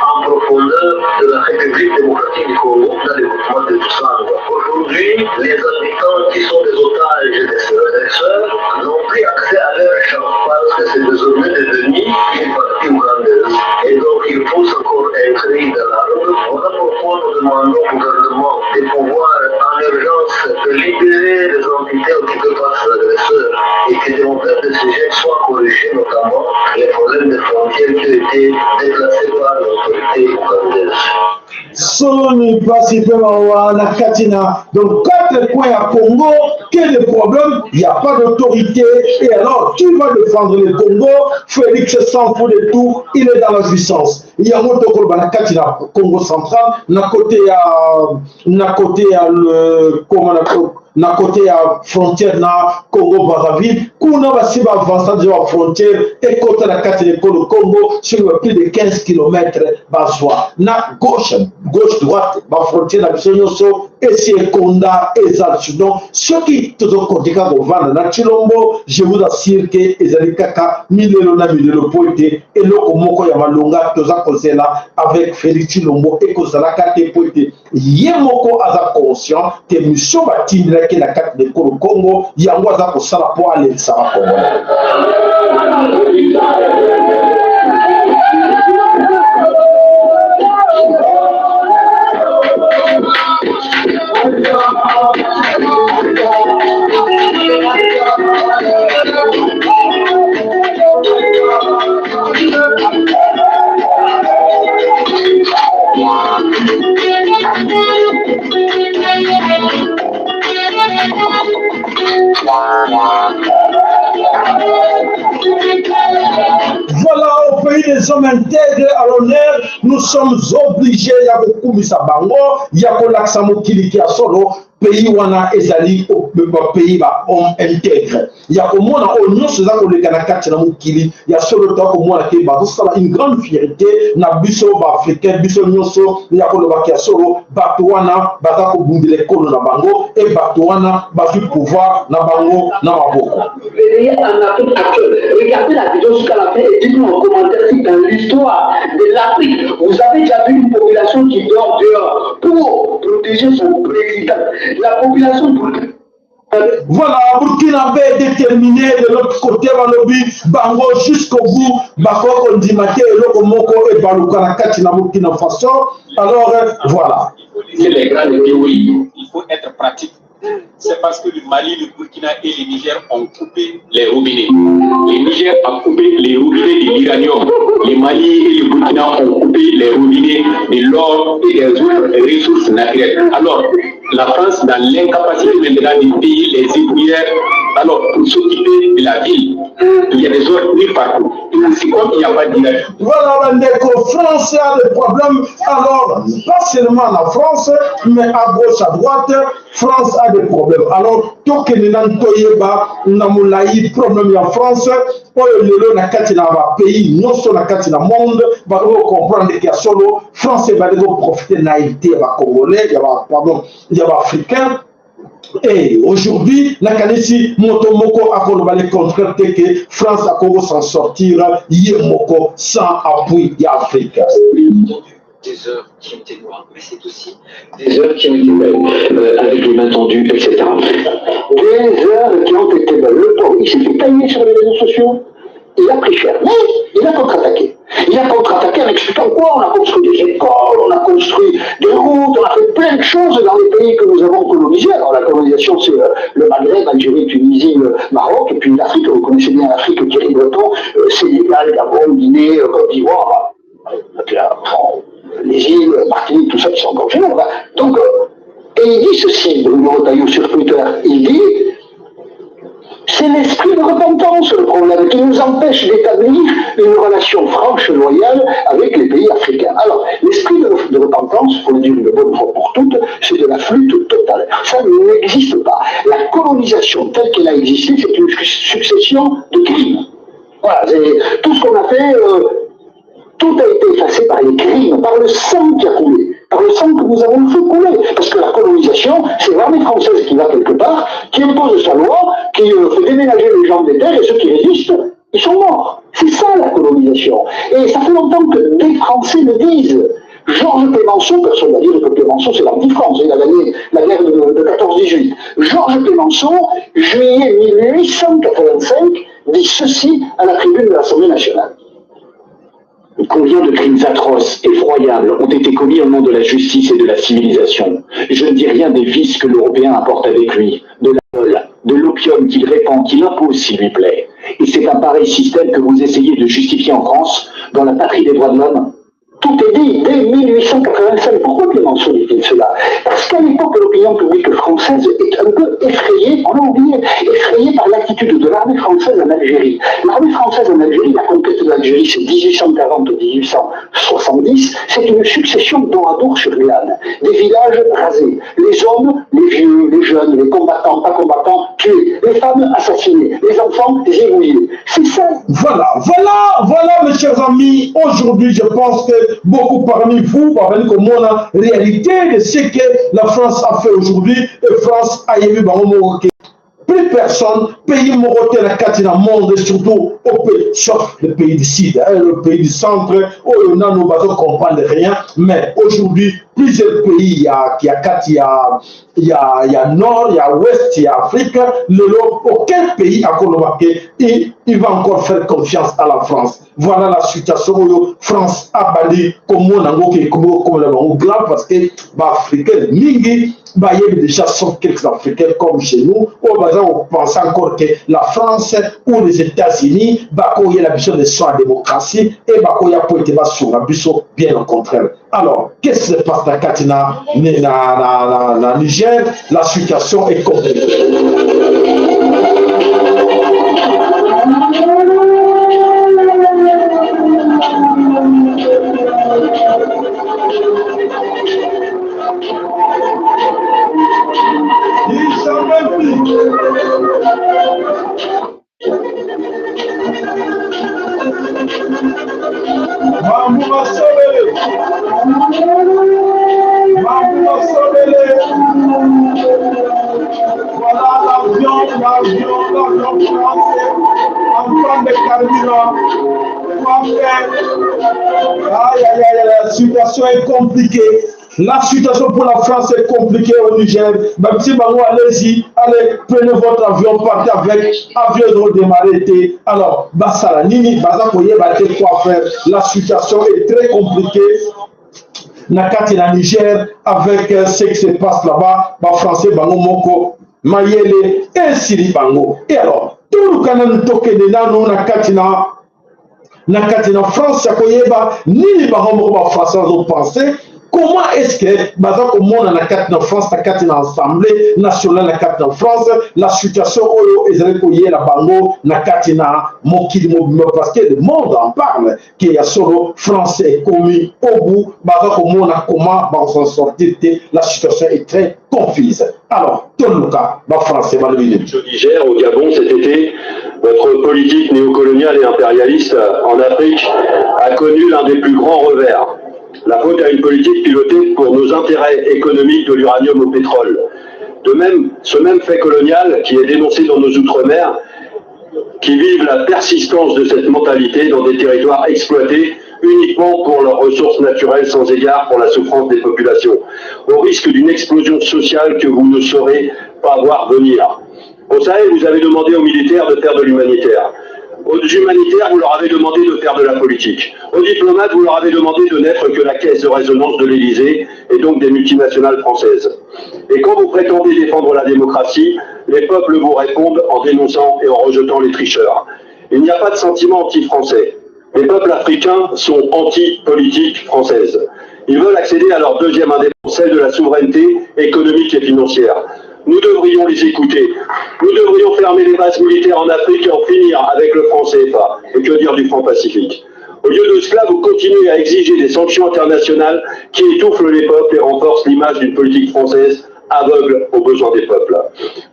Speaker 8: en profondeur de la République démocratique du Congo dans le groupement de Busanza. Aujourd'hui, les habitants qui sont des otages de ces agresseurs n'ont plus accès à leur champ parce que c'est désormais devenu une partie ougandaise. Et donc, ils poussent encore un cri d'alarme. Voilà pourquoi nous demandons au gouvernement de pouvoir en urgence de libérer les entités occupées par ces agresseurs et que des problèmes de sujet soient corrigés, notamment les problèmes de frontières qui ont été déplacés par l'autorité ougandaise.
Speaker 4: Soni pasi pe mawa na kati na donc quatre coins ya Congo quel le problème il y a pas d'autorité et alors qui va défendre le Congo Félix s'en fout de tout il est dans la jouissance yango tokoloba na kati na Congo central na côté ya na côté ya le comment na na côté ya frontière na Congo Brazzaville kuna basi ba avança deja ba frontière ekota na kati ya ekolo Congo sur ba plus de 15 km bazwa na gauche gauche droite ba frontière na biso nyonso esi ekonda eza lisusu donc soki tozokonte kaka kovanda na Tshilombo je vous assure que ezali kaka milelo na milelo mpo ete eloko moko ya malonga toza kozela avec Felix Tshilombo ekozalaka te mpo ete Ye moko aza conscient que mission batindelaki ye na kati na ekolo Congo yango aza kosala po alelisa ba congolais. Voilà, au pays des hommes intègres à l'honneur, nous sommes obligés ya kokumisa bango, ya kolakisa mokili ya solo, pays wana ezali pays ba homme intègre. Ya komona oyo nyonso eza koleka na kati na mokili ya solo, toya komona te bazosala une grande fierté na biso baafricain, biso nyonso ya kolobaka ya solo, bato wana baza kobundela ekolo na bango e bato wana bazwi pouvoir na bango na maboko.
Speaker 6: En Afrique actuelle. Regardez la vidéo jusqu'à la fin et dites-nous en commentaire si dans l'histoire de l'Afrique, vous avez déjà vu une population qui dort dehors pour protéger son président. La population
Speaker 4: Voilà, Burkinabé déterminé de l'autre côté balobi bango jusqu'au bout bakoki kondima te eloko moko ebaluka na kati na Burkina Faso. Alors voilà.
Speaker 9: C'est les grandes théories. Il faut être pratique. C'est parce que le Mali, le Burkina et le Niger ont coupé les robinets. Le Niger a coupé les robinets de l'uranium. Le Mali et le Burkina ont coupé les robinets de l'or et des autres ressources naturelles. Alors, la France, dans l'incapacité maintenant de payer les ébouilleurs, alors pour s'occuper de la ville, il y a des ordres partout. Et aussi, comme il n'y a pas d'uranium.
Speaker 4: Voilà, bandeko, France a des problèmes. Alors, pas seulement la France, mais à gauche, à droite, France a des problèmes. Alors, tokende na toyeba na molai problème ya France oyo lelo na kati na ba pays nyonso na kati na monde bakoki comprendre ya solo France ebandi koprofite naïveté ya ba congolais ya ba pardon ya ba africain. Et aujourd'hui, nakanisi moto moko akoloba le contraire te que France akoki s'en sortir ye moko sans appui ya Afrique.
Speaker 2: Des heures qui ont été noires, mais c'est aussi des heures qui ont été belles, avec les mains tendues, etc.
Speaker 6: Des heures qui ont été belles. Le pauvre, il s'est fait tailler sur les réseaux sociaux. Il a pris cher, mais il a contre-attaqué. Il a contre-attaqué en expliquant quoi? On a construit des écoles, on a construit des routes, on a fait plein de choses dans les pays que nous avons colonisés. Alors la colonisation, c'est le Maghreb, Algérie, Tunisie, Maroc, et puis l'Afrique. Vous connaissez bien l'Afrique, Thierry Breton, Sénégal, Gabon, Guinée, Côte d'Ivoire, les îles, Martinique, tout ça qui sont encore chez nous. Donc, et il dit ceci, Bruno Retailleau sur Twitter, il dit, c'est l'esprit de repentance le problème qui nous empêche d'établir une relation franche et loyale avec les pays africains. Alors, l'esprit de repentance, il faut le dire une bonne fois pour toutes, c'est de la flûte totale. Ça n'existe pas. La colonisation telle qu'elle a existé, c'est une succession de crimes. Voilà, c'est tout ce qu'on a fait, tout a été effacé par les crimes, par le sang qui a coulé, par le sang que nous avons fait couler. Parce que la colonisation, c'est l'armée française qui va quelque part, qui impose sa loi, qui fait déménager les gens des terres, et ceux qui résistent, ils sont morts. C'est ça la colonisation. Et ça fait longtemps que des Français le disent. Georges Clémenceau, personne n'a dit que Clémenceau c'est l'anti-France, il a gagné la guerre de 14-18. Georges Clémenceau, juillet 1885, dit ceci à la tribune de l'Assemblée nationale.
Speaker 2: Combien de crimes atroces, effroyables, ont été commis au nom de la justice et de la civilisation? Je ne dis rien des vices que l'Européen apporte avec lui, de l'alcool, de l'opium qu'il répand, qu'il impose s'il lui plaît. Et c'est un pareil système que vous essayez de justifier en France, dans la patrie des droits de l'homme.
Speaker 6: Tout est dit dès 1885. Pourquoi Clémenceau dit-il cela Parce qu'à l'époque, l'opinion publique française est un peu effrayée, on l'a oublié, effrayée par l'attitude de l'armée française en Algérie. L'armée française en Algérie, la conquête de l'Algérie, c'est 1840-1870, c'est une succession d'oradours sur glane, des villages rasés, les hommes, les vieux, les jeunes, les combattants, pas combattants, tués, les femmes assassinées, les enfants zigouillés. C'est ça.
Speaker 4: Voilà, voilà, voilà, mes chers amis. Aujourd'hui, je pense que beaucoup parmi vous, parmi comme on a réalité de ce que la France a fait aujourd'hui. Et France a eu plus personne pays moko te na kati na monde surtout au pays sauf le pays du sud hein, le pays du centre oyo nano bazo comprendre rien mais aujourd'hui plusieurs pays ya, ya kati ya ya, ya nord ya ouest ya afrique lelo aucun pays akoloba ke il, il va encore faire confiance à la france voilà la situation oyo france abandi komona yango ke ekomi kokomela bango grave parce que baafricain mingi bayebi déjà sauf quelques africains comme chez nous oyo baza kopense encore que la france ou les états-unis bakoyela biso leçon ya démocratie e bakoya po ete basunga biso bien au contraire alors qu'est-ce qui se passe na kati na, na, na, na, na niger la situation est compliquée Voilà l'avion, l'avion, l'avion français en train de carburant. Quoi faire Aïe, aïe, aïe, la situation est compliquée. La situation pour la France est compliquée au Niger. Même si bango, allez-y, allez, prenez votre avion, partez avec, avion de redémarrer. Alors, basala nini, baza koyeba te quoi faire. La situation est très compliquée. Na kati na Niger, avec euh, ce qui se passe là-bas, ba français bango moko mayele esili bango. Et alors, toluka nanu tokende nanu na kati na na kati na France ya koyeba nini bango moko ba français bazopense comment est-ce que baza komona na kati na France na kati na assemblée nationale na kati na France la situation oyo ezali koyela bango na kati na mokili mobimba parce que le monde en parle ke ya solo France ekomi au bout baza komona comment bakosan sortir te la situation est très confuse alors toluka ba français balobi nini
Speaker 10: Au Niger, au Gabon cet été, votre politique néocoloniale et impérialiste en Afrique a connu l'un des plus grands revers. La faute à une politique pilotée pour nos intérêts économiques de l'uranium au pétrole. De même, ce même fait colonial qui est dénoncé dans nos outre-mer, qui vivent la persistance de cette mentalité dans des territoires exploités uniquement pour leurs ressources naturelles sans égard pour la souffrance des populations, au risque d'une explosion sociale que vous ne saurez pas voir venir. Au Sahel, vous avez demandé aux militaires de faire de l'humanitaire. Aux humanitaires, vous leur avez demandé de faire de la politique. Aux diplomates, vous leur avez demandé de n'être que la caisse de résonance de l'Élysée et donc des multinationales françaises. Et quand vous prétendez défendre la démocratie, les peuples vous répondent en dénonçant et en rejetant les tricheurs. Il n'y a pas de sentiment anti-français. Les peuples africains sont anti-politique française. Ils veulent accéder à leur deuxième indépendance, celle de la souveraineté économique et financière. Nous devrions les écouter. Nous devrions fermer les bases militaires en Afrique et en finir avec le franc CFA. Et que dire du franc Pacifique Au lieu de cela, vous continuez à exiger des sanctions internationales qui étouffent les peuples et renforcent l'image d'une politique française aveugle aux besoins des peuples.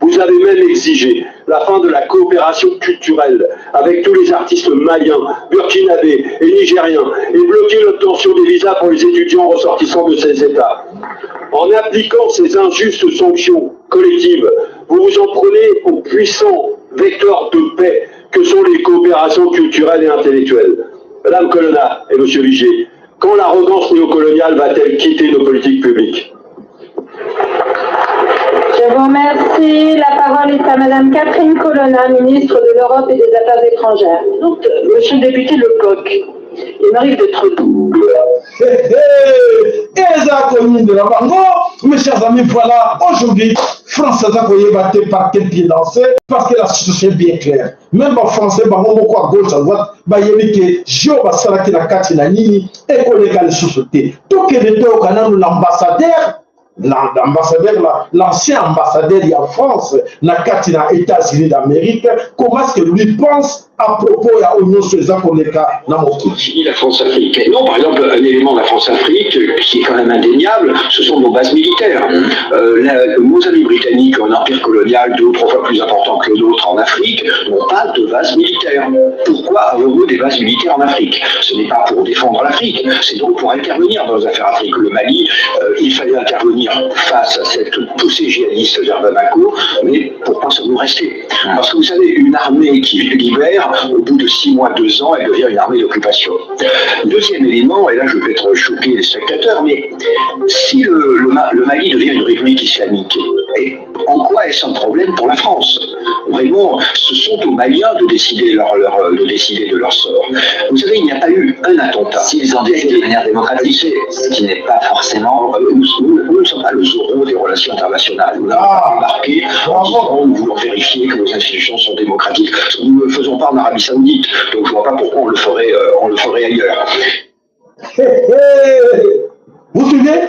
Speaker 10: Vous avez même exigé la fin de la coopération culturelle avec tous les artistes maliens, burkinabés et nigériens et bloqué l'obtention des visas pour les étudiants ressortissants de ces États. En appliquant ces injustes sanctions collectives, vous vous en prenez aux puissants vecteurs de paix que sont les coopérations culturelles et intellectuelles. Madame Colonna et Monsieur Vigier, quand l'arrogance néocoloniale va-t-elle quitter nos politiques publiques
Speaker 11: Je vous remercie. La parole est à Madame Catherine Colonna, ministre de l'Europe et des Affaires étrangères.
Speaker 7: Donc, monsieur le député Lecoq, il m'arrive d'être
Speaker 4: eza koyindela bango. Mes chers amis, voilà, aujourd'hui, France aza koyeba te par quel pied danser, parce que la situation est bien claire. Même ba Français, bango moko à gauche, à droite, bayebi ke jeu basalaki na kati na nini, ekoleka lisusu te. Tokende toyoka nanu l'ambassadeur, l'ambassadeur, l'ancien ambassadeur ya France na kati na États-Unis d'Amérique, comment est-ce que lui pense à propos ya oyo nyonso eza koleka na mokili.
Speaker 10: La France-Afrique. Non, par exemple, un élément de la France-Afrique qui est quand même indéniable, ce sont nos bases militaires. Nos amis britanniques, un empire colonial deux ou trois fois plus important que le nôtre en Afrique, n'ont pas de bases militaires. Pourquoi avons-nous des bases militaires en Afrique? Ce n'est pas pour défendre l'Afrique, c'est donc pour intervenir dans les affaires africaines. Le Mali, il fallait intervenir face à cette poussée djihadiste vers Bamako, mais pourquoi sommes-nous restés? Parce que vous savez, une armée qui libère, au bout de 6 mois, 2 ans, elle devient une armée d'occupation. Deuxième élément, et là je vais peut-être choquer les spectateurs, mais si le Mali devient une république islamique, et en quoi est-ce un problème pour la France? Vraiment, ce sont aux Maliens de décider de leur sort. Vous savez, il n'y a pas eu un attentat.
Speaker 2: S'ils en décident de manière démocratique, ce qui n'est pas forcément.
Speaker 10: Nous ne sommes pas le Zorro des relations internationales. Nous n'avons pas débarqué en disant: nous voulons vérifier que nos institutions sont démocratiques. Nous ne le faisons pas en Arabie Saoudite, donc je ne vois pas pourquoi on le ferait ailleurs.
Speaker 4: Vous suivez?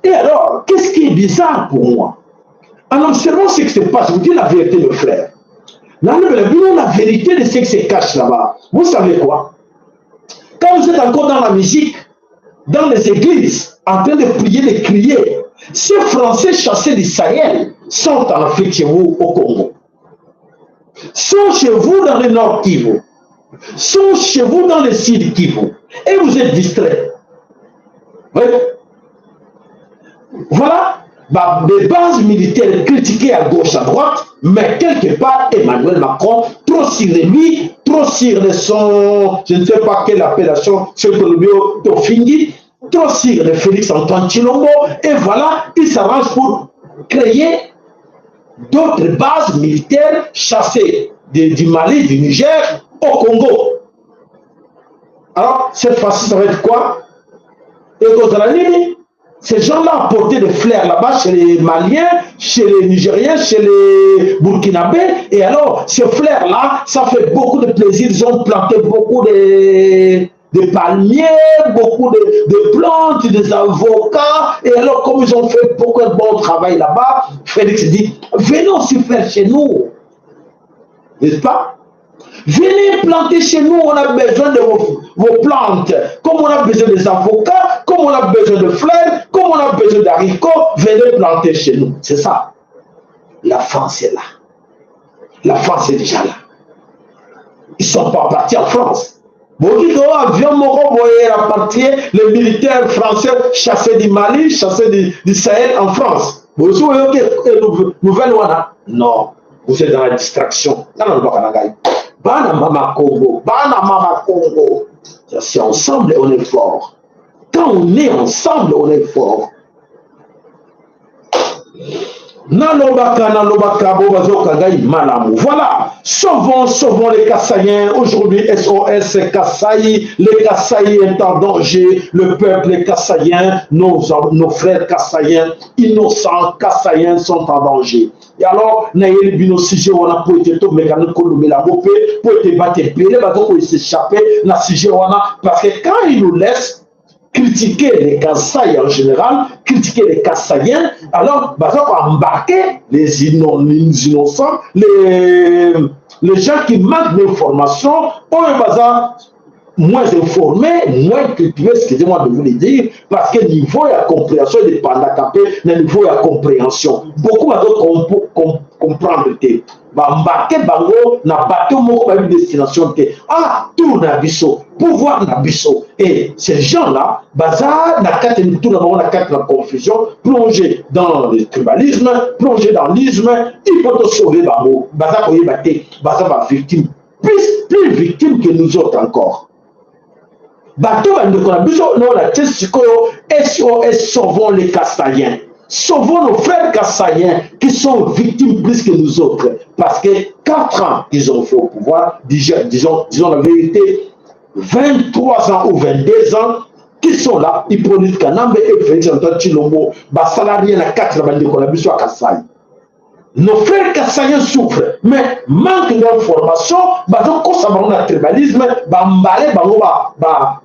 Speaker 4: Et alors, qu'est-ce qui est bizarre pour moi en observant ce qui se passe, je vous dis la vérité, mes frères. La vérité de ce qui se cache là-bas. Vous savez quoi? Quand vous êtes encore dans la musique, dans les églises, en train de prier, de crier, ces Français chassés du Sahel sont en Afrique chez vous, au Congo. Sont chez vous dans le Nord Kivu. Sont chez vous dans le Sud Kivu. Et vous êtes distraits. Oui. Voilà, bah, des bases militaires critiquées à gauche, à droite, mais quelque part, Emmanuel Macron, trop sûr de lui, trop sûr de son, je ne sais pas quelle appellation, ce que Tofingi, trop sûr de Félix Antoine Tshilombo, et voilà, il s'arrange pour créer d'autres bases militaires chassées du Mali, du Niger, au Congo. Alors, cette fois-ci, ça va être quoi? Et ces gens-là ont porté des fleurs là-bas chez les Maliens, chez les Nigériens, chez les Burkinabés. Et alors, ces fleurs-là, ça fait beaucoup de plaisir. Ils ont planté beaucoup de palmiers, beaucoup de plantes, des avocats. Et alors, comme ils ont fait beaucoup de bon travail là-bas, Félix dit: venez aussi faire chez nous. N'est-ce pas? Venez planter chez nous, on a besoin de vos plantes. Comme on a besoin des avocats, comme on a besoin de fleurs, comme on a besoin d'haricots, venez planter chez nous. C'est ça. La France est là. La France est déjà là. Ils ne sont pas partis en France. Boki avion moko boye rapatrier les militaires français chassés du Mali, chassés du Sahel en France. Vous nouvelle wana? Non, vous êtes dans la distraction. Bana mama Congo, bana mama Congo. C'est ensemble on est fort. Quand on est ensemble, on est fort. Nalobaka, nalobaka, bo bazoka ngai malamu. Voilà, sauvons, sauvons les Kasaïens. Aujourd'hui, SOS Kasaï, les Kasaï est en danger. Le peuple kassaïen, nos frères kassaïens, innocents kassaïens sont en danger. Et alors, nayeli bino sujet wana po ete tomekana kolobela yango mpe po ete bato ebele baza s'échapper na sujet wana, parce que quand ils nous laissent critiquer les Kasaï en général, critiquer les Kasaïens, alors baza embarquer les innocents, les gens qui manquent d'informations, oyo baza moins informés, moins cultivés, excusez-moi de vous le dire, parce que niveau ya compréhension dépendaka mpe na niveau ya compréhension. Beaucoup bazo comprendre te. Baembarquer bango na bateau moko bayebi destination te. Ah, tour na biso, pouvoir na biso. Et ces gens-là, baza na kati tour na bango na kati na confusion, plongé dans le tribalisme, plongé dans l'isme, il faut sauver bango. Baza koyeba te, baza ba victime. Plus victime que nous autres encore. Bato bandeko na biso no na tie sikoyo SOS sauvons les Kasaïens, sauvons nos frères kassaïens qui sont victimes plus que nous autres, parce que 4 ans qu'ils ont fait au pouvoir, disons, disons la vérité, 23 ans ou 22 ans.
Speaker 1: Qui sont là? Hippolyte Kanambe et Félix Antoine Tshilombo, basala rien na kati na bandeko na biso ya Kasai. Nos frères Kasaïens souffrent, mais manque d'information, bazokosa bango na tribalisme, bambale bango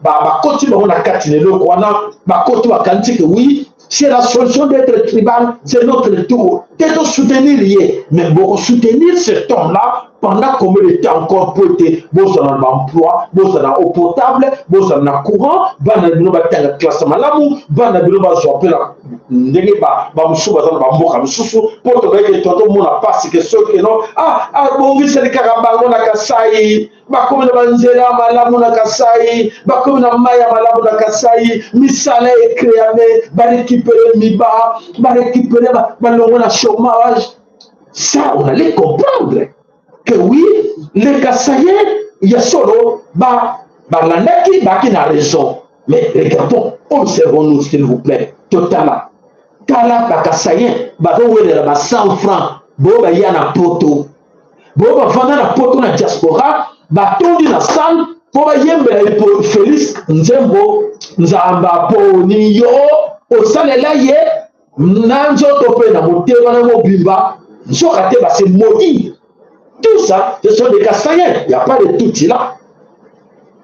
Speaker 1: bakoti bango na kati na eloko wana, bakoti bakanisi que oui, c'est la solution d'être tribal, c'est notre tour. Te soutenir ye, mais boko soutenir cet homme-là pendant combien de temps encore po ete bozala na baemploi, bozala na eau potable, bozala na courant, bana bino batanga classe malamu, bana bino bazwa mpe na ndenge bamosusu baza na bamboka mosusu, mpo tobayeke tozomona mpasi ke soki no ah, abongiseli kaka bango na Kasai, bakomi na banzela ya malamu na Kasai, bakomi na mai ya malamu na Kasai, misala ecréame, barécupere miba, barécupere balongo na chômage. Ça, on allait comprendre que oui, les Kasaïens ya solo balandaki, baki na raison. Mais regardons, observons-nous, s'il vous plaît. Totala tala bakasaïens bazowelela ba 100 francs, bo baya na Poto, bo bavanda na Poto, na diaspora, batondi na salle mpo bayembela Félix nzembo "Nzambe aponi yo, osalela ye na nzoto mpe na motema na mobimba". Nzoka te, base maudire. Tout ça, ce sont des Kasaïens. Il n'y a pas de Tutsi là.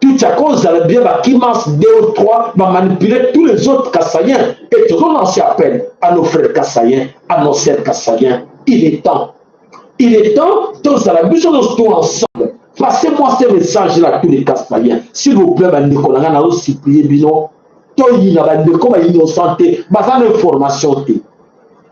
Speaker 1: Tout à cause de bien bakimas deux ou trois va manipuler tous les autres Kasaïens. Et toujours lancer appel à nos frères Kasaïens, à nos sœurs Kasaïens: il est temps, il est temps tozala biso nyonso tout ensemble. Passez-moi ce message là, tous les Kasaïens, s'il vous plaît. Bandeko na ngai, nazosupplier bino, toyina bandeko bainnocent te, baza na information te,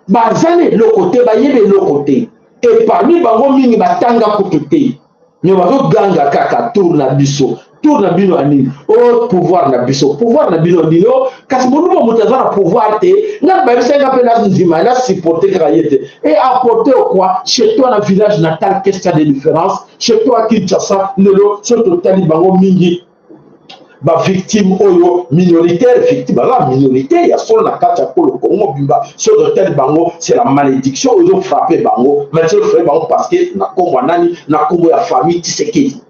Speaker 1: baza na eloko te, bayebi eloko te. E parmi bango mingi batanga kutu te, me bazoganga kaka: "Tour na biso, tour na bino ya nini? O pouvoir na biso, pouvoir na bino nini?" O kasi moluba moto aza na pouvoir te. Nga bayebisa nga mpe na ndima, na supporte kaka ye te. Et apporter quoi chez toi na village natal? Qu'est-ce qu'il y a de différence chez toi à Kinshasa lelo? So totali bango mingi, bavictime oyo minoritaire, victime baza minorité ya solo na kati ya kolo Kongo mobimba. So totali bango, c'est la malédiction oyo ezofrappe bango. Mais ezofrappe bango parce que na nkombo ya nani? Na nkombo ya famille Tshisekedi.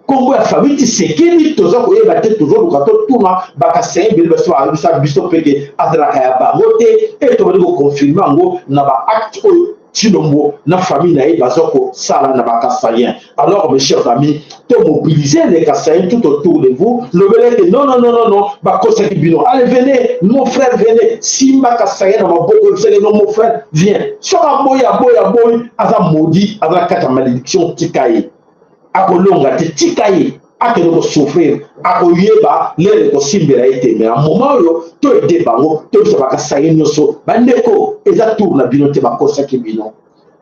Speaker 1: Nkombo ya famille Tshisekedi, toza koyeba te, tozoluka totuna bakasaïens ebele, basi bayebisa biso peke azalaka ya bango te. E tobandi koconfirmer yango na baacte oyo Tshilombo na famille na ye baza kosala na bakasaïens. Alors, mes chers amis, tomobiliser les Kasaïens tout autour de vous. Lobeleke: "Non, non, non, non, non, bakosaki bino. Allez, venez, mon frère, venez." Simba kasaïen na maboko, ebiseke: "Non, mon frère, viens." Soki aboyi, aboyi, aboyi, aza maudit, aza na kati ya malédiction. Tika ye, akolonga te. Tika ye akende kosouffrir, akoyeba lere kosimbela ye te. Mais na moment oyo, toaider bango, toyebisa bakasaïens nyonso: bandeko, eza tour na bino te, bakosaki bino.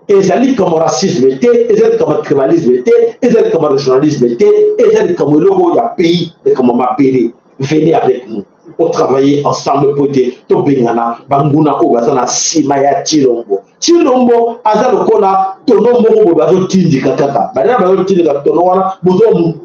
Speaker 1: Ezali likambo racisme te, eza likambo tribalisme te, eza likambo régionalisme te, eza likambo eloko ya pays, likambo mabele. Venez avec nous, otravailler ensemble po ete tobengana banguna oyo baza na nsima ya Tshilombo. Tshilombo aza lokola tono moko boye bazotindika kaka. Banana bazotindika tono wana, bozo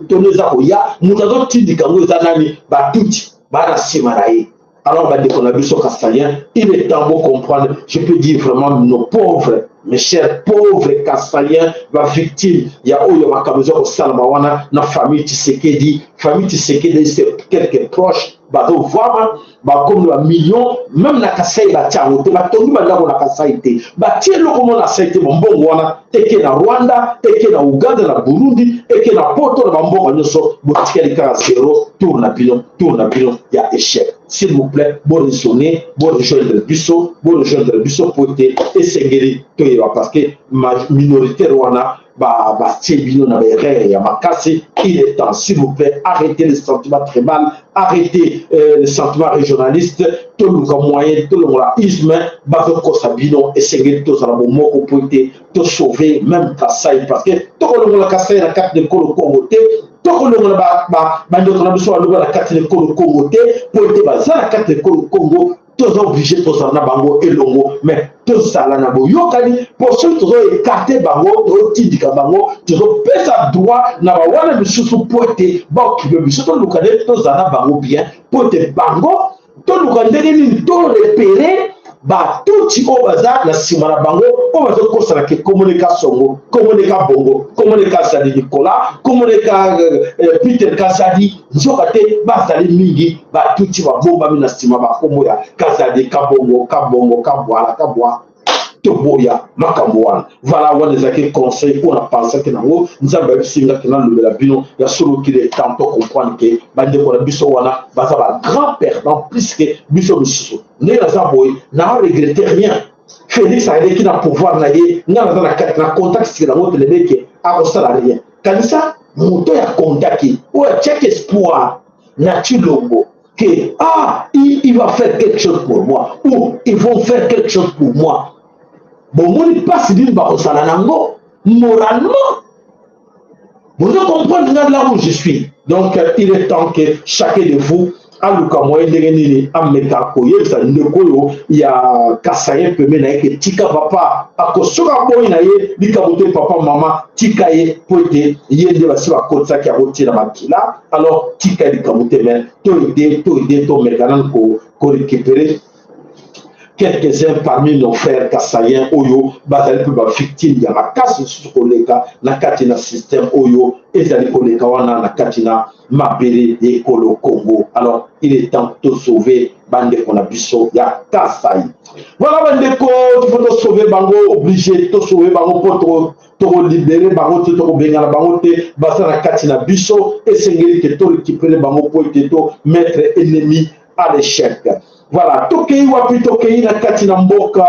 Speaker 1: tono eza koya, moto azotindika yango eza nani? Batutsi baa na nsima na ye. Alors, bandeko na biso kasaïen, il est temps de comprendre. Je peux dire vraiment nos pauvres, mes chers pauvres Kasaïens, bavictime ya oyo makambo eza kosalama wana na famille Tshisekedi. Famille Tshisekedi, c'est quelques proches bazovwama, bakomi bamillion. Même na Kasai batia yango te, batongi bandako na Kasai te, batie eloko mo na Kasai te. Bombongo wana eke na Rwanda, eke na Uganda, na Burundi, eke na Poto, na bamboka nyonso. Botikali kaka zéro. Tour na bino, tour na bino ya échec. S'il vous plaît, boraisonner, borejoindre biso, borejoindre biso, po ete esengeli toyeba, parce que minoritaire wana batie bino na baerreur ya makasi. Il est temps, s'il vous plaît, arrêtez le sentiment tribal, arrêtez le sentiment régionaliste. Toluka moyen tolongola isme bazokosa bino. Esengeli tozala bomoko po ete tosauve même Kasai, parce que tokolongola Kasai na kati na ekolo Kongo te, tokolongola bandeko na biso baluba na kati na ekolo Kongo te, po ete baza na kati na ekolo Kongo. Toza obligé tozala na bango elongo, mais tozala na boyokani, mpo soki tozoécarter bango, tozotindika bango, tozopesa droit na bawana misusu mpo ete baoccuper biso. Toluka nde tozala na bango bien, mpo ete bango toluka ndenge nini torepérer. Batutsi oyo baza na nsima na bango, oyo bazokosana ke kombo ne Kasongo, kombo ne Kabongo, kombo ne Kazadi Nicolas, kombo ne ka, eh, Peter Kazadi, nzoka te bazali mingi batutsi babombami na nsima bakombo ya Kazadi, Kabongo, Kabongo, Kabwala, Kabwa. Toboya makambo wana. Vala wana ezalaki conseil oyo na pensaki nango. Nzambe ayebisi nga ke nalobela bino ya solo qu'il est temps to comprendre ke bandeko na biso wana baza ba grand perdant plus que biso misusu. Ndenge naza boye, na regrette rien. Félix aleki na pouvoir na ye, nga naza na kati na contact sika nango telebeke akosala rien. Kanisa moto ya contaki oyo atiaki espoir na Tshilombo que ah, il, il va faire quelque chose pour moi ou ils vont faire quelque chose pour moi. Bomoni mpasi nini bakozala nango moralement. Bozo comprendre nga là où je suis. Donc il est temps que chacun de vous aluka moyen ndenge nini ameka koyebisa ndeko oyo ya kasaye pembe na ye ke tika papa akosoka aboyi na ye likambo te, papa mama tika ye mpo ete ye nde basi bakotisaki yango ntina makila. Alors tika likambo te, mais toide toide tomeka nanu korécupérer quelques-uns parmi nos frères kasaïens oyo bazali mpe bavictime ya makasi lisusu koleka na kati na système oyo ezali koleka wana na kati na mabele ya ekolo Congo. Alors il est temps to sauver bandeko na biso ya Kasai. Voilà bandeko, tifo to sauver bango, obligé to sauver bango mpo tokolibere bango te, tokobengana bango te, baza na kati na biso, esengeli ke to récupérer bango mpo ete to mettre ennemi à l'échec. Voilà, tokei wapi? Tokei na kati na mboka,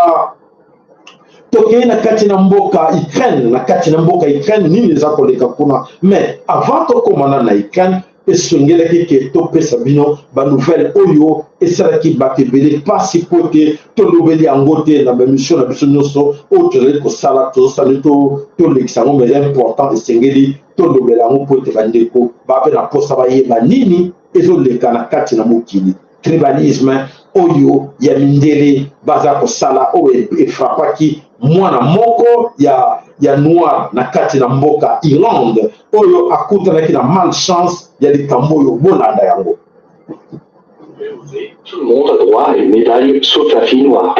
Speaker 1: tokei na kati na mboka Ukraine. Na kati na mboka Ukraine, nini eza koleka kuna? Mais avant tokomana na Ukraine, esongelaki ke topesa bino banouvelle oyo esalaki bato ebele mpasi mpo ete tolobeli yango te na bamission na biso nyonso oyo tozali kosala, tozosala tolekisa yango, mais eza important, esengeli tolobela yango mpo ete bandeko bape na mposa bayeba nini ezoleka na kati na mokili. Tribalisme oyo ya mindele baza kosala oyo efrapaki mwana moko ya, ya noir na kati na mboka Irlande oyo akutanaki na malchance ya likambo oyo, bolanda yango.
Speaker 2: Tout le monde a droit à une médaille, sauf la fille noire.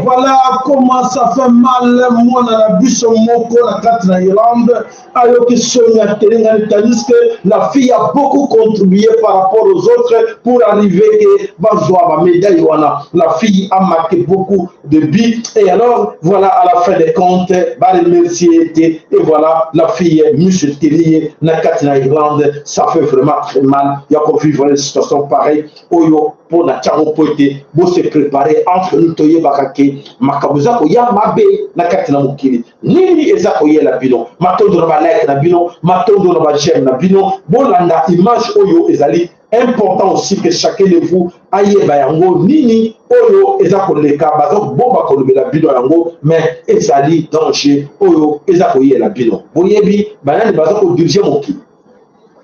Speaker 4: Voilà comment ça fait mal. Mwana na biso moko na kati na Irlande ayoki soni, atelengani, tandis que la fille a beaucoup contribué par rapport aux autres pour arriver ke bazwa bamédaille wana. La fille a marqué beaucoup de buts et alors voilà, à la fin des comptes baremercier te et voilà, la fille monsieur teliye na kati na Irlande. Ça fait vraiment très mal ya kovivre une situation pareille oyo mpo na ntango, mpo ete bose préparer entre nous, toyebaka ke makambo eza koya mabe na kati na mokili, nini eza koyela bino. Matondo na balike na bino, matondo na baj'aime na bino. Bolanda image oyo, ezali important aussi que chacun de vous ayeba yango, nini oyo eza koleka. Baza kobomba kolobela bino yango, mais ezali danger oyo eza koyela bino. Boyebi banani baza kodirige mokili?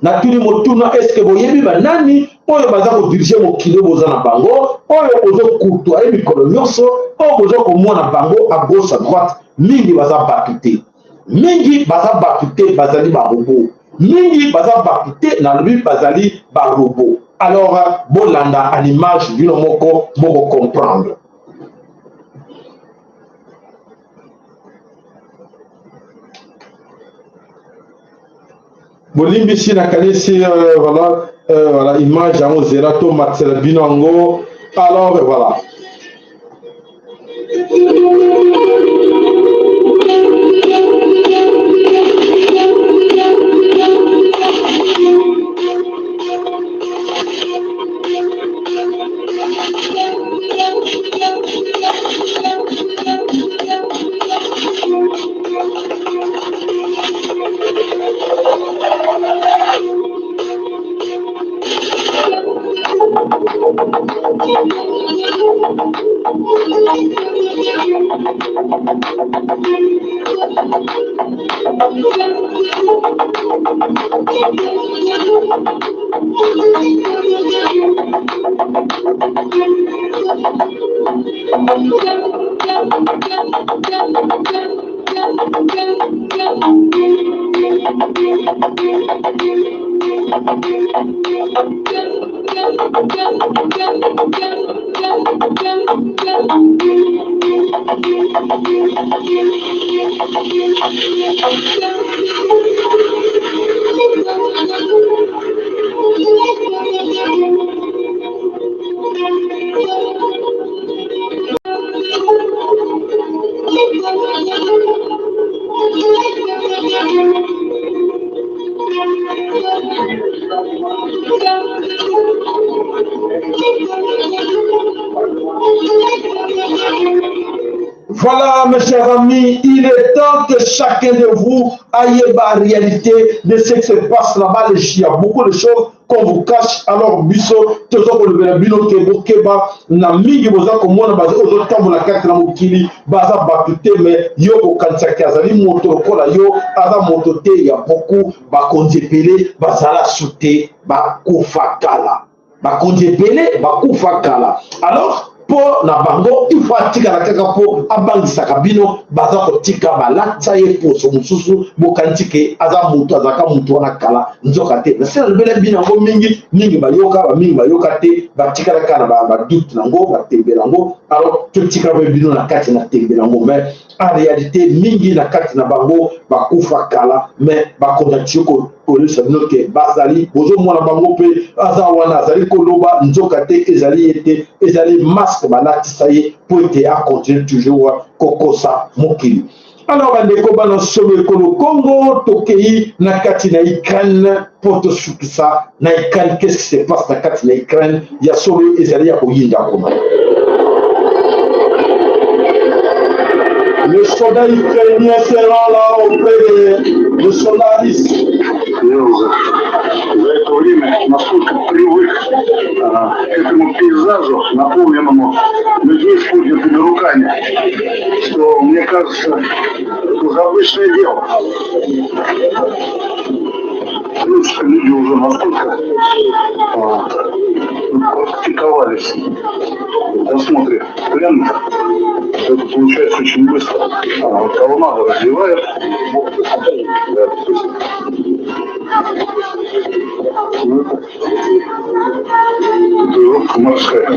Speaker 4: Natuni motuna, eske boyebi banani oyo baza kodirige mokili oyo boza na bango, oyo bozokurtwa ye mikolo nyonso, oyo boza komona bango à gauche, à droite? Mingi baza bato te, mingi baza bato te, bazali barobo. Mingi baza bato te, nalobi bazali barobo. Alors bolanda en image bino moko, bokocomprendre. Bolimbisi, nakanisi voilà, voilà image yango, zela tomatisela bino yango. Alors voilà. Voilà, mes chers amis, il est temps que chacun de vous aille la réalité de ce qui se passe là-bas. Il y a beaucoup de choses qu'on vous cache. Alors, biso, tozo kolobela bino ke bokeba na mingi boza komona baza ozotambola kati na mokili, baza bato te, mais yo kokanisaki azali moto lokola yo, aza moto te. Ya beaucoup bakonzi ebele bazala su te, bakufa kala. Bakonzi ebele bakufa kala. Alors mpo na bango, il faut atikala kaka mpo abangisaka bino. Baza kotika balatisa ye poso mosusu, bokanisi ke aza moto, azalaka moto wana kala, nzoka te. Nasi nalobela bino yango mingi mingi, bayoka bamingi, bayoka te, batikala kaka na badoute nango, batembe nango. Alors totika mpe bino na kati na tembe nango, mais en réalité mingi na kati na bango bakufa kala, mais bakonda ti koyebisa bino ke bazali, bozomona bango mpe aza wana azali koloba, nzoka te ezali ye te, ezali masque balatisa ye mpo ete acontinue toujours kokosa mokili. Alors bandeko bana solo ekolo Congo, tokei na kati na Ukraine mpo tosukisa na Ukraine. Qu'est-ce qui se passe na kati na Ukraine? Ya solo ezali ya koyinda kuna. Le soldat ukrainien se rend là auprès de soldats russes.
Speaker 3: Я уже за это время настолько привык к этому пейзажу, наполненному людьми с поднятыми руками, что мне кажется, это уже обычное дело. В принципе, люди уже настолько практиковались в досмотре пленных, что это получается очень быстро. Кого надо, раздевают. Да, ну, это татуировка морская.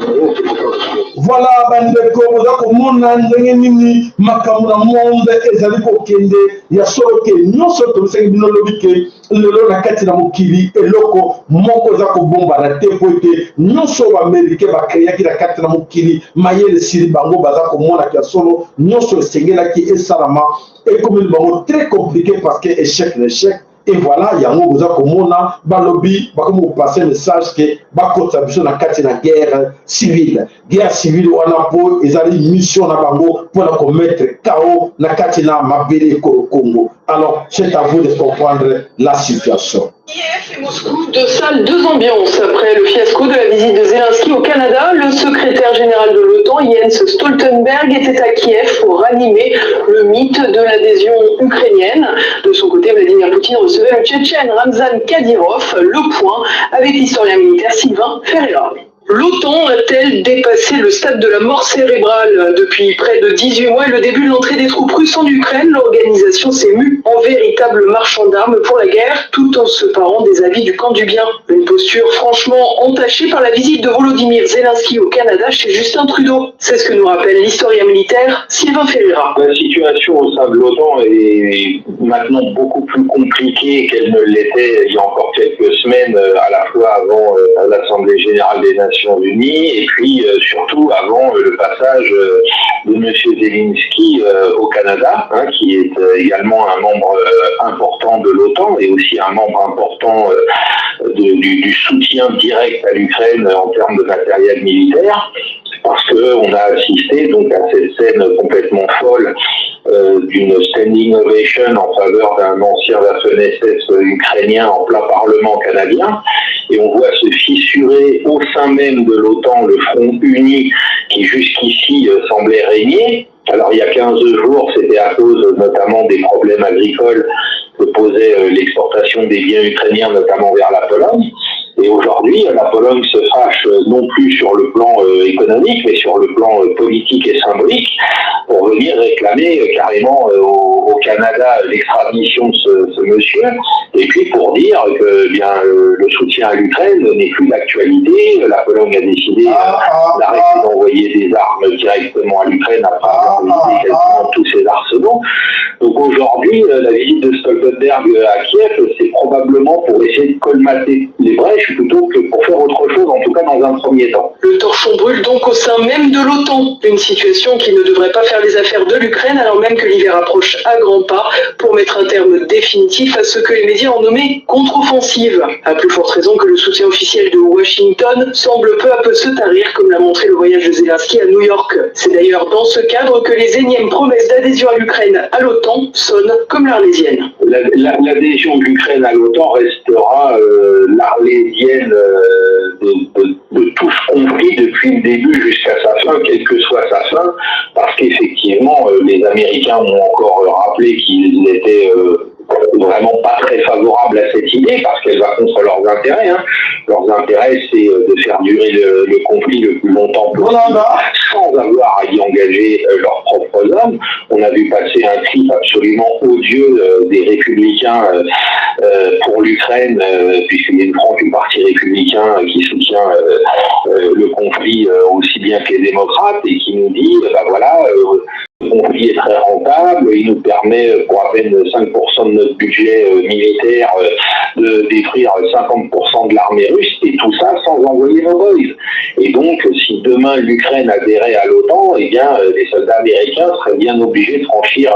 Speaker 4: Voilà, bandeko, boza komona ndenge nini makambo na monde ezali kokende. Ya solo ke nyonso tobisaki bino lobi ke lelo na kati na mokili eloko moko eza kobombana te, po ete nyonso baaméricain bakreaki na kati na mokili, mayele esili bango, baza komonaka ya solo nyonso esengelaki esalama ekomeli bango très compliqué, parce que échec na échec. Et voilà, yango boza komona, balobi bakomi kopasser message ke bakotisa biso na kati na guerre civile. Guerre civile wana mpo ezali mission na bango mpona komettre chaos na kati na mabele ekolo Congo. Alors c'est à vous de comprendre la situation.
Speaker 7: Kiev et Moscou, deux salles, deux ambiances. Après le fiasco de la visite de Zelensky au Canada, le secrétaire général de l'OTAN, Jens Stoltenberg, était à Kiev pour ranimer le mythe de l'adhésion ukrainienne. De son côté, Vladimir Poutine recevait le Tchétchène Ramzan Kadyrov. Le point avec l'historien militaire Sylvain Ferreira. L'OTAN a-t-elle dépassé le stade de la mort cérébrale depuis près de 18 mois et le début de l'entrée des troupes russes en Ukraine? L'organisation mobilisation s'est mue en véritable marchand d'armes pour la guerre, tout en se parant des avis du camp du bien. Une posture franchement entachée par la visite de Volodymyr Zelensky au Canada chez Justin Trudeau. C'est ce que nous rappelle l'historien militaire Sylvain Ferreira.
Speaker 12: La situation au sein de l'OTAN est maintenant beaucoup plus compliquée qu'elle ne l'était il y a encore quelques semaines, à la fois avant l'Assemblée générale des Nations unies et puis surtout avant le passage de M. Zelensky au Canada, hein, qui est également un membre important de l'OTAN et aussi un membre important du, du soutien direct à l'Ukraine en termes de matériel militaire parce qu'on a assisté donc à cette scène complètement folle d'une standing ovation en faveur d'un ancien Waffen-SS ukrainien en plein Parlement canadien. Et on voit se fissurer au sein même de l'OTAN le front uni qui jusqu'ici semblait régner. Alors il y a 15 jours, c'était à cause notamment des problèmes agricoles que posait l'exportation des biens ukrainiens, notamment vers la Pologne. Et aujourd'hui, la Pologne se fâche non plus sur le plan économique, mais sur le plan politique et symbolique, pour venir réclamer carrément au, au Canada l'extradition de ce, ce, monsieur, et puis pour dire que bien le soutien à l'Ukraine n'est plus d'actualité. La Pologne a décidé d'arrêter d'envoyer des armes directement à l'Ukraine après avoir vidé quasiment tous ses arsenaux. Donc aujourd'hui, la visite de Stoltenberg à Kiev, c'est probablement pour essayer de colmater les brèches plutôt que pour faire autre chose, en tout cas dans un premier temps.
Speaker 7: Le torchon brûle donc au sein même de l'OTAN, une situation qui ne devrait pas faire les affaires de l'Ukraine alors même que l'hiver approche à grands pas pour mettre un terme définitif à ce que les médias ont nommé contre-offensive. À plus forte raison que le soutien officiel de Washington semble peu à peu se tarir, comme l'a montré le voyage de Zelensky à New York. C'est d'ailleurs dans ce cadre que les énièmes promesses d'adhésion à l'Ukraine à l'OTAN sonnent comme l'arlésienne.
Speaker 12: L'adhésion de l'Ukraine à l'OTAN restera l'arlésienne de, de, de, tout ce conflit depuis le début jusqu'à sa fin, quelle que soit sa fin, parce qu'effectivement, les Américains ont encore rappelé qu'ils étaient vraiment pas très favorables à cette idée, parce qu'elle va contre leurs intérêts. Hein. Leurs intérêts, c'est de faire durer le, le conflit le plus longtemps possible, sans avoir à y engager leurs propres hommes. On a vu passer un clip absolument odieux des républicains pour l'Ukraine, puisqu'il y a une front du parti républicain qui soutient le conflit aussi bien que les démocrates et qui nous dit, ben voilà, le conflit est très rentable, il nous permet, pour à peine 5% de notre budget militaire, de détruire 50% de l'armée russe, et tout ça sans envoyer nos boys. Et donc, si demain l'Ukraine adhérait à l'OTAN, eh bien, les soldats américains seraient bien obligés de franchir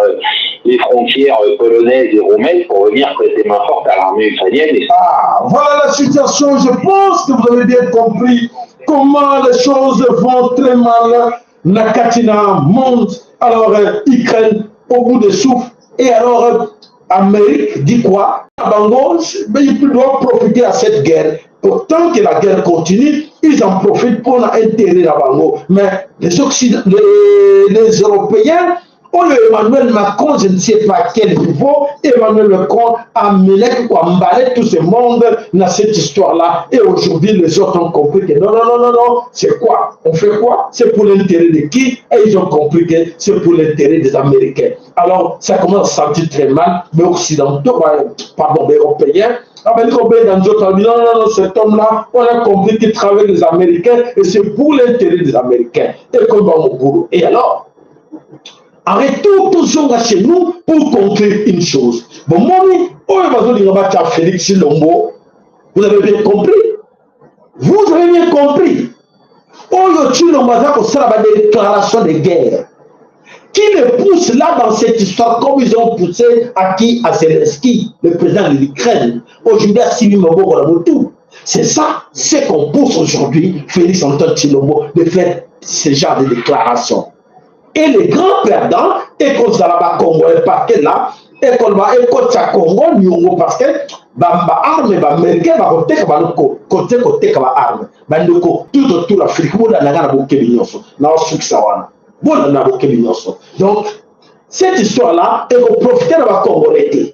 Speaker 12: les frontières polonaises et roumaines pour venir prêter main forte à l'armée ukrainienne. Et
Speaker 4: ah, voilà la situation. Je pense que vous avez bien compris comment les choses vont très mal. Na kati na monde. Alors, Ukraine au bout de souffle. Et alors, Amérique dit quoi? Bango, mais ils doivent profiter à cette guerre. Pour tant que la guerre continue, ils en profitent pour intérêt à Bango. Mais les, Occident, les, les Européens, oyo Emmanuel Macron, je ne sais pas à quel niveau, Emmanuel Macron a mêlé ou emballé tout ce monde dans cette histoire-là. Et aujourd'hui, les autres ont compris que non, non, non, non, non, c'est quoi? On fait quoi? C'est pour l'intérêt de qui? Et ils ont compris que c'est pour l'intérêt des Américains. Alors, ça commence à sentir très mal, mais occidentaux, pardon, mais européens, ah ben, dans d'autres, non, non, non, cet homme-là, on a compris qu'il travaille avec les Américains et c'est pour l'intérêt des Américains. Et comme mon boulot. Et alors, en retour, toujours chez nous pour conclure une chose. Bon, moni, oyo bazolinga batia Félix Tshilombo, vous avez bien compris? Vous avez bien compris? Oyo Tshilombo aza kosala ba déclaration de guerre. Qui le pousse là dans cette histoire comme ils ont poussé à qui? À Zelensky, le président de l'Ukraine. Aujourd'hui, à Simi Maboko tout. C'est ça, c'est qu'on pousse aujourd'hui Félix Antoine Tshilombo de faire ce genre de déclaration. Et les grands perdants, et qu'on ba Congolais, parce que là, et qu'on va ekotisa Congo niongo parce que ba arme ba américain bakoteka banoko kote koteka ba arme bandeko tout autour l'Afrique bolanda nga na bokebi nyonso na osukisa wana bolanda na bokebi nyonso. Donc cette histoire là ekoprofite na ba Congolais te.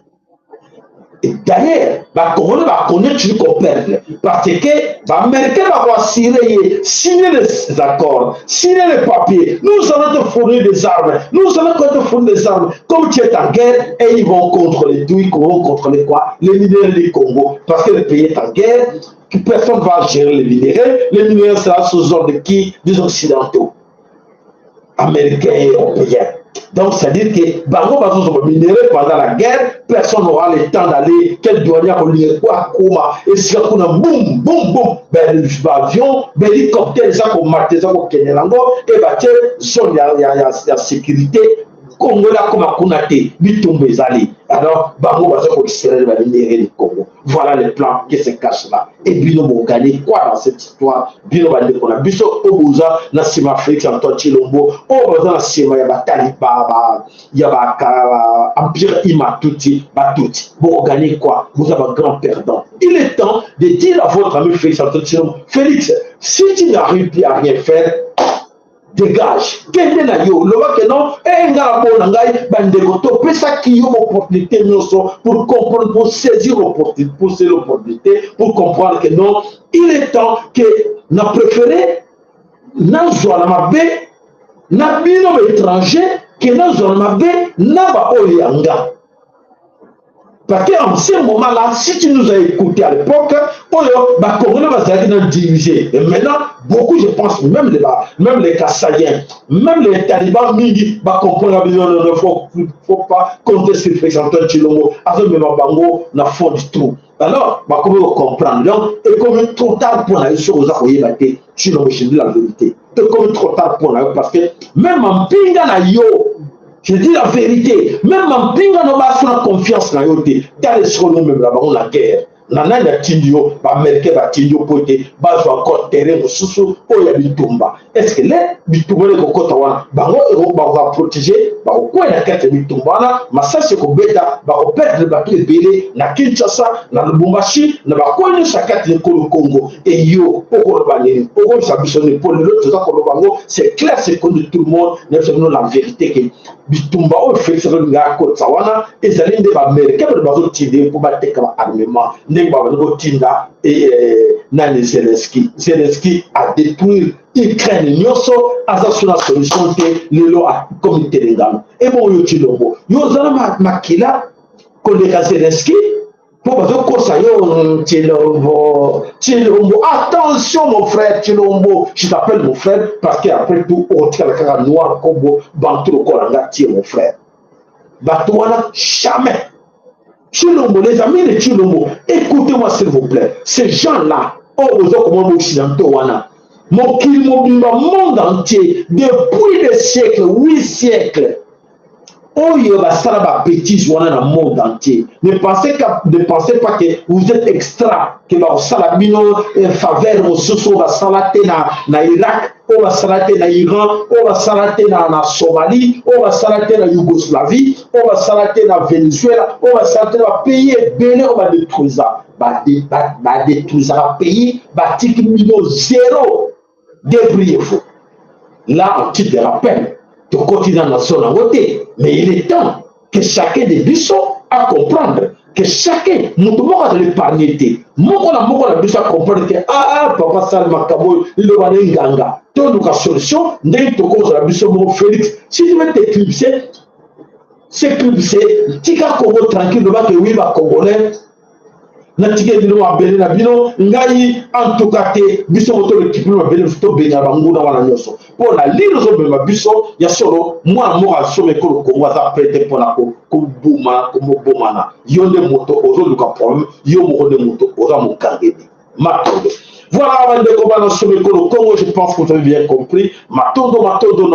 Speaker 1: Et d'ailleurs, ba Congolais ba connaît toujours qu'on perdre parce que ba Américains ba assurer ye signer les accords, signer les papiers. Nous allons te fournir des armes, nous allons te fournir des armes. Comme tu es en guerre et ils vont contrôler tout, ils vont contrôler quoi? Les minéraux du Congo parce que le pays est en guerre, que personne va gérer les minéraux. Les minéraux sera sous ordre de qui? Des Occidentaux, Américains et Européens. Donc, c'est-à-dire que bango bazozwa minerais pendant la guerre, personne n'aura le temps d'aller, quel douanier akolinga kwa akoma esika kuna, boum boum boum, ben avion, ben hélicoptère eza komata, eza kokende yango e batie zone ya sécurité. Congolais akoma kuna te, bitumba ezali. Alors bango baza koextraire baminerais du Congo. Voilà le plan qui se cache là. Et bino bogagner quoi dans cette histoire? Bino bandeko na biso oyo boza na nsima Félix Antoine Tshilombo, oyo baza na nsima ya batali ya ba empire Hima-Tutsi, Batutsi, bogagner quoi? Boza ba grand perdant. Il est temps de dire à votre ami Félix Antoine Tshilombo: Félix, si tu n'arrives plus à rien faire, dégage, kende na yo. Loba ke non, e nga na mpo na ngai, bandeko, topesaki yo opportunité nyonso pour comprendre, pour saisir l'opportunité, pour saisir l'opportunité, pour comprendre que non, il est temps que na préféré nazwa na mabe na bino baétranger ke nazwa na mabe na baoyo ya nga. Parce qu'en ce moment-là, si tu nous as écouté à l'époque, oyo Congolais bazalaki na divisé. Et maintenant, beaucoup, je pense, même les Kassaïens, même les talibans mingi, ba comprendre, non, non, non, faut pas compter sur Félix Antoine Tshilombo, azomema bango na fond du trou. Alors, bakomi comprendre. Donc, et comme trop tard pour la chose, oza koyeba te, Tshilombo, je dis la vérité. Et comme trop tard pour la, parce que même mampinga na yo, je dis la vérité, même mampinga no basona confiance na yo te. Tala esiko nomemela bango na guerre. Na nani atindi yo? Baaméricain batindi yo mpo ete bazwa encore terrain mosusu oyo ya bitumba. Est ce que le bitumba wana ekokɔta wana, bango bakoka protéger? Bakokwea na kati ya bitumba wana, masasi ekobeta, bakoperdre bato ebele na Kinshasa, na Lubumbashi, na bakoyi nyonso ya kati ya ekolo Congo. Eyo okoloba nini? Okomisa biso nini? Mpo lelo toza koloba yango, c'est clair, c'est connu de tout le monde. Na biso bino la vérité ke bitumba oyo Félix azolinga akotisa wana ezali nde baaméricain bato bazotinda ye mpo bateka baarmement, ndenge babandi kotinda nani, Zelenski. Zelenski adétruire Ukraine nyonso, aza so na solution te. Lelo akomi telengano. Ebongo yo Tshilombo, yo oza na makila koleka Zelenski mpo bazokosa yo? Tshilombo, Tshilombo, attention mon frère Tshilombo, je t'appelle mon frère parce que après tout otikala kaka noir kombo bantu lokola nga tie mon frère. Bato wana jamais. Tshilombo, les amis de Tshilombo, écoutez-moi s'il vous plaît. Ces gens-là oyo boza komona occidentaux wana, mokili mobimba, monde entier, depuis des siècles, 8 siècles oyo basala babêtises wana na monde entier. Ne pensez pas que vous êtes extra, ke bakosala bino faveur mosusu oyo basala te na Irak, oyo basala te na Iran, oyo basala te na Somalie, oyo basala te na Yougoslavie, oyo basala te na Venezuela, oyo basala te na bapays ebele oyo badétruisa, badétruisaka pays, batiki bino zéro. Débrouillez-vous. Là, en titre de rappel, tokoti na zone yango te, mais il est temps que chacun de biso a comprendre que chacun, moto moko azali épargne te, moko na moko na biso a comprendre ke ah, papa sali makambo oyo, liloba na nganga, toluka solution ndenge tokozala biso moko. Félix, si tu veux t'éclipser, s'éclipser, tika Congo tranquille. Lobaki oui, bacongolais, natikeli bino mabele na bino. Ngai en tout cas te. Biso mo toleki bino mabele biso, tobengana banguna wana nyonso mpo na lino ozobema biso ya solo. Mwana moko asoma ekolo Kongo aza prêt te mpona koboma, komobomana. Yo nde moto ozoluka problème, yo moko nde moto oza mokangeli. Matondo. Voilà, bandeko bana soma ekolo Congo, je pense que vous avez bien compris. Matondo, matondo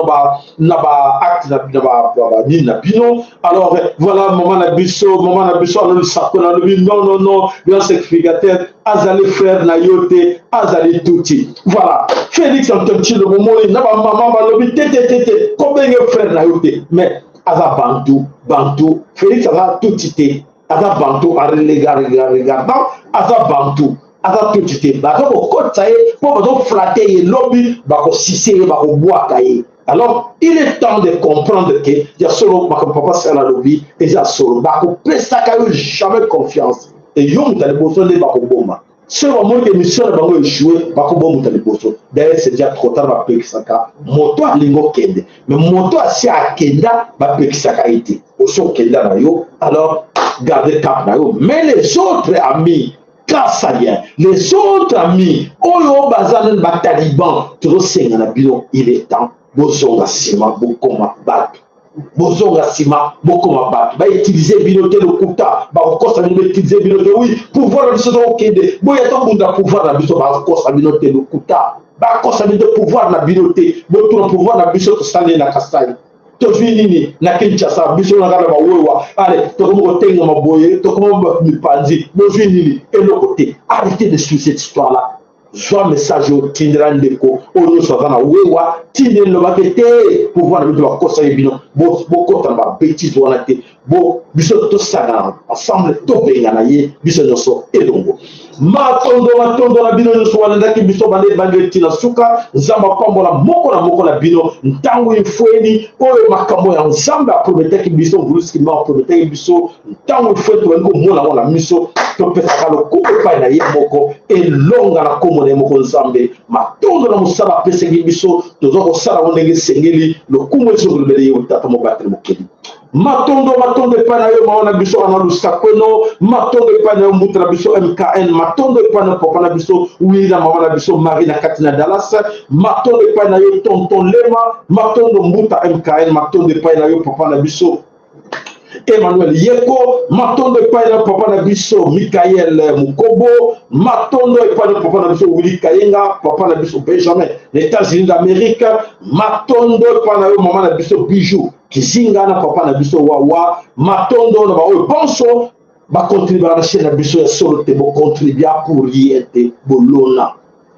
Speaker 1: na ba acte na ba nini na bino. Alors voilà, mama na biso, mama na biso alobi sako na alobi non, non, non, grand sacrificateur azali frère na yo te, azali tuti. Voilà, Félix Antoine Tshilombo moni na bamama balobi te te te te, kobenge frère na yo te, mais aza bantu, bantu. Félix aza tuti te, aza bantu. Regardant, aza bantu, aza tuti te. Baza kokotisa ye mpo bazoflatter ye, lobi bakosise ye, bakobwaka ye. Alors il est temps de comprendre que ya solo makambo papa Serge alobi eza solo, bakopesaka yo jamais confiance et yo moto ya liboso nde bakoboma. Soki bamoni ke mission na bango echoue, bakoboma moto ya liboso. D'ailleurs c'est déjà trop tard, bapekisaka moto alingi okende, mais moto asi akenda bapekisaka ye te. Osi okenda na yo, alors garde cap na yo. Mais les autres amis Kasaïens, les autres amis oyo baza nani ba taliban, tozosenga na bino, il est temps bozonga nsima bokoma bato, bozonga nsima bokoma bato. Bautilize bino te, lokuta bakokosa bino, bautilize bino te. Oui, pouvoir na biso tokokende boya tobunda pouvoir na biso, bakokosa bino te, lokuta bakosa bino te, pouvoir na bino te. Botuna pouvoir na biso tosali na Kasai, tozwi nini na Kinshasa? Biso na kaka bawewa, ale tokomi kotengama boye, tokomi mipanzi, bozwi nini? Eloko te. Arrêtez de suivre cette histoire là. Zwa message oyo, tindela ndeko oyo nyonso aza na wewa, tindela, lobaki te pouvoir na bino bakosaki bino, bokota na babétise wana te. Bo biso tosangana ensemble, tobengana ye biso nyonso elongo. Matondo, matondo na bino nyonso balandaki biso banda ebandeli ti na suka. Nzambe apambola moko na moko na bino. Ntango efweni oyo makambo ya Nzambe aprometaki biso, Mvulusi aprometaki biso, ntango efweni tobandi komona yango na miso, topesaka lokumu epai na ye moko, elonga na nkombo na ye moko Nzambe. Matondo na mosala apesaki biso, toza kosala yango ndenge esengeli. Lokumu ezongolobele ye, Tata mobateli mokeli. Matondo, matondo epai na yo mama na biso Ana Lusakweno, matondo epai na yo mbuta na biso MKN, matondo epai na papa na biso Willy na mama na biso Marie na kati na Dallas, matondo epai na yo tonton Lema, matondo mbuta MKN, matondo epai na yo papa na biso Emmanuel Yeko, matondo epai na papa na biso Michael Mukobo, matondo epai na papa na biso Willy Kayenga, papa na biso Benjamin na États-Unis d'Amérique, matondo epai na yo mama na biso Bijou Kizinga na papa na biso Wawa, matondo na baoyo bonso bakontribuaka na chaîne na biso ya solo te. Bokontribua pour rien te, bolona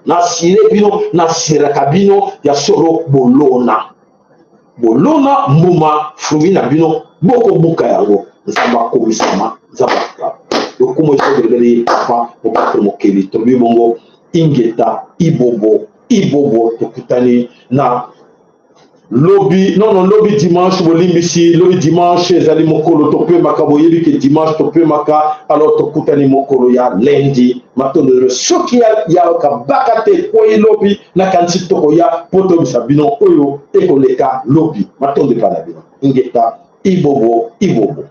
Speaker 1: nasire bino, nasiraka bino ya solo, bolona, bolona mbuma, fruit na bino bokobuka yango. Nzambe akomisama, Nzambe akaba lokumu ezobelebele ye papa mobateli mokeli. Tolobi bongo ingeta, ibobo, ibobo. Tokutani na lobi, non non, lobi dimanche, bolimbisi, lobi dimanche ezali mokolo topemaka, boyebi ke dimanche topemaka. Alors tokutani mokolo ya lundi. Matondo. Soki ya kabaka te ekwei lobi, nakanisi tokoya mpo toyebisa bino oyo ekoleka lobi. Matondo epai na bino. Ingeta, ibobo, ibobo.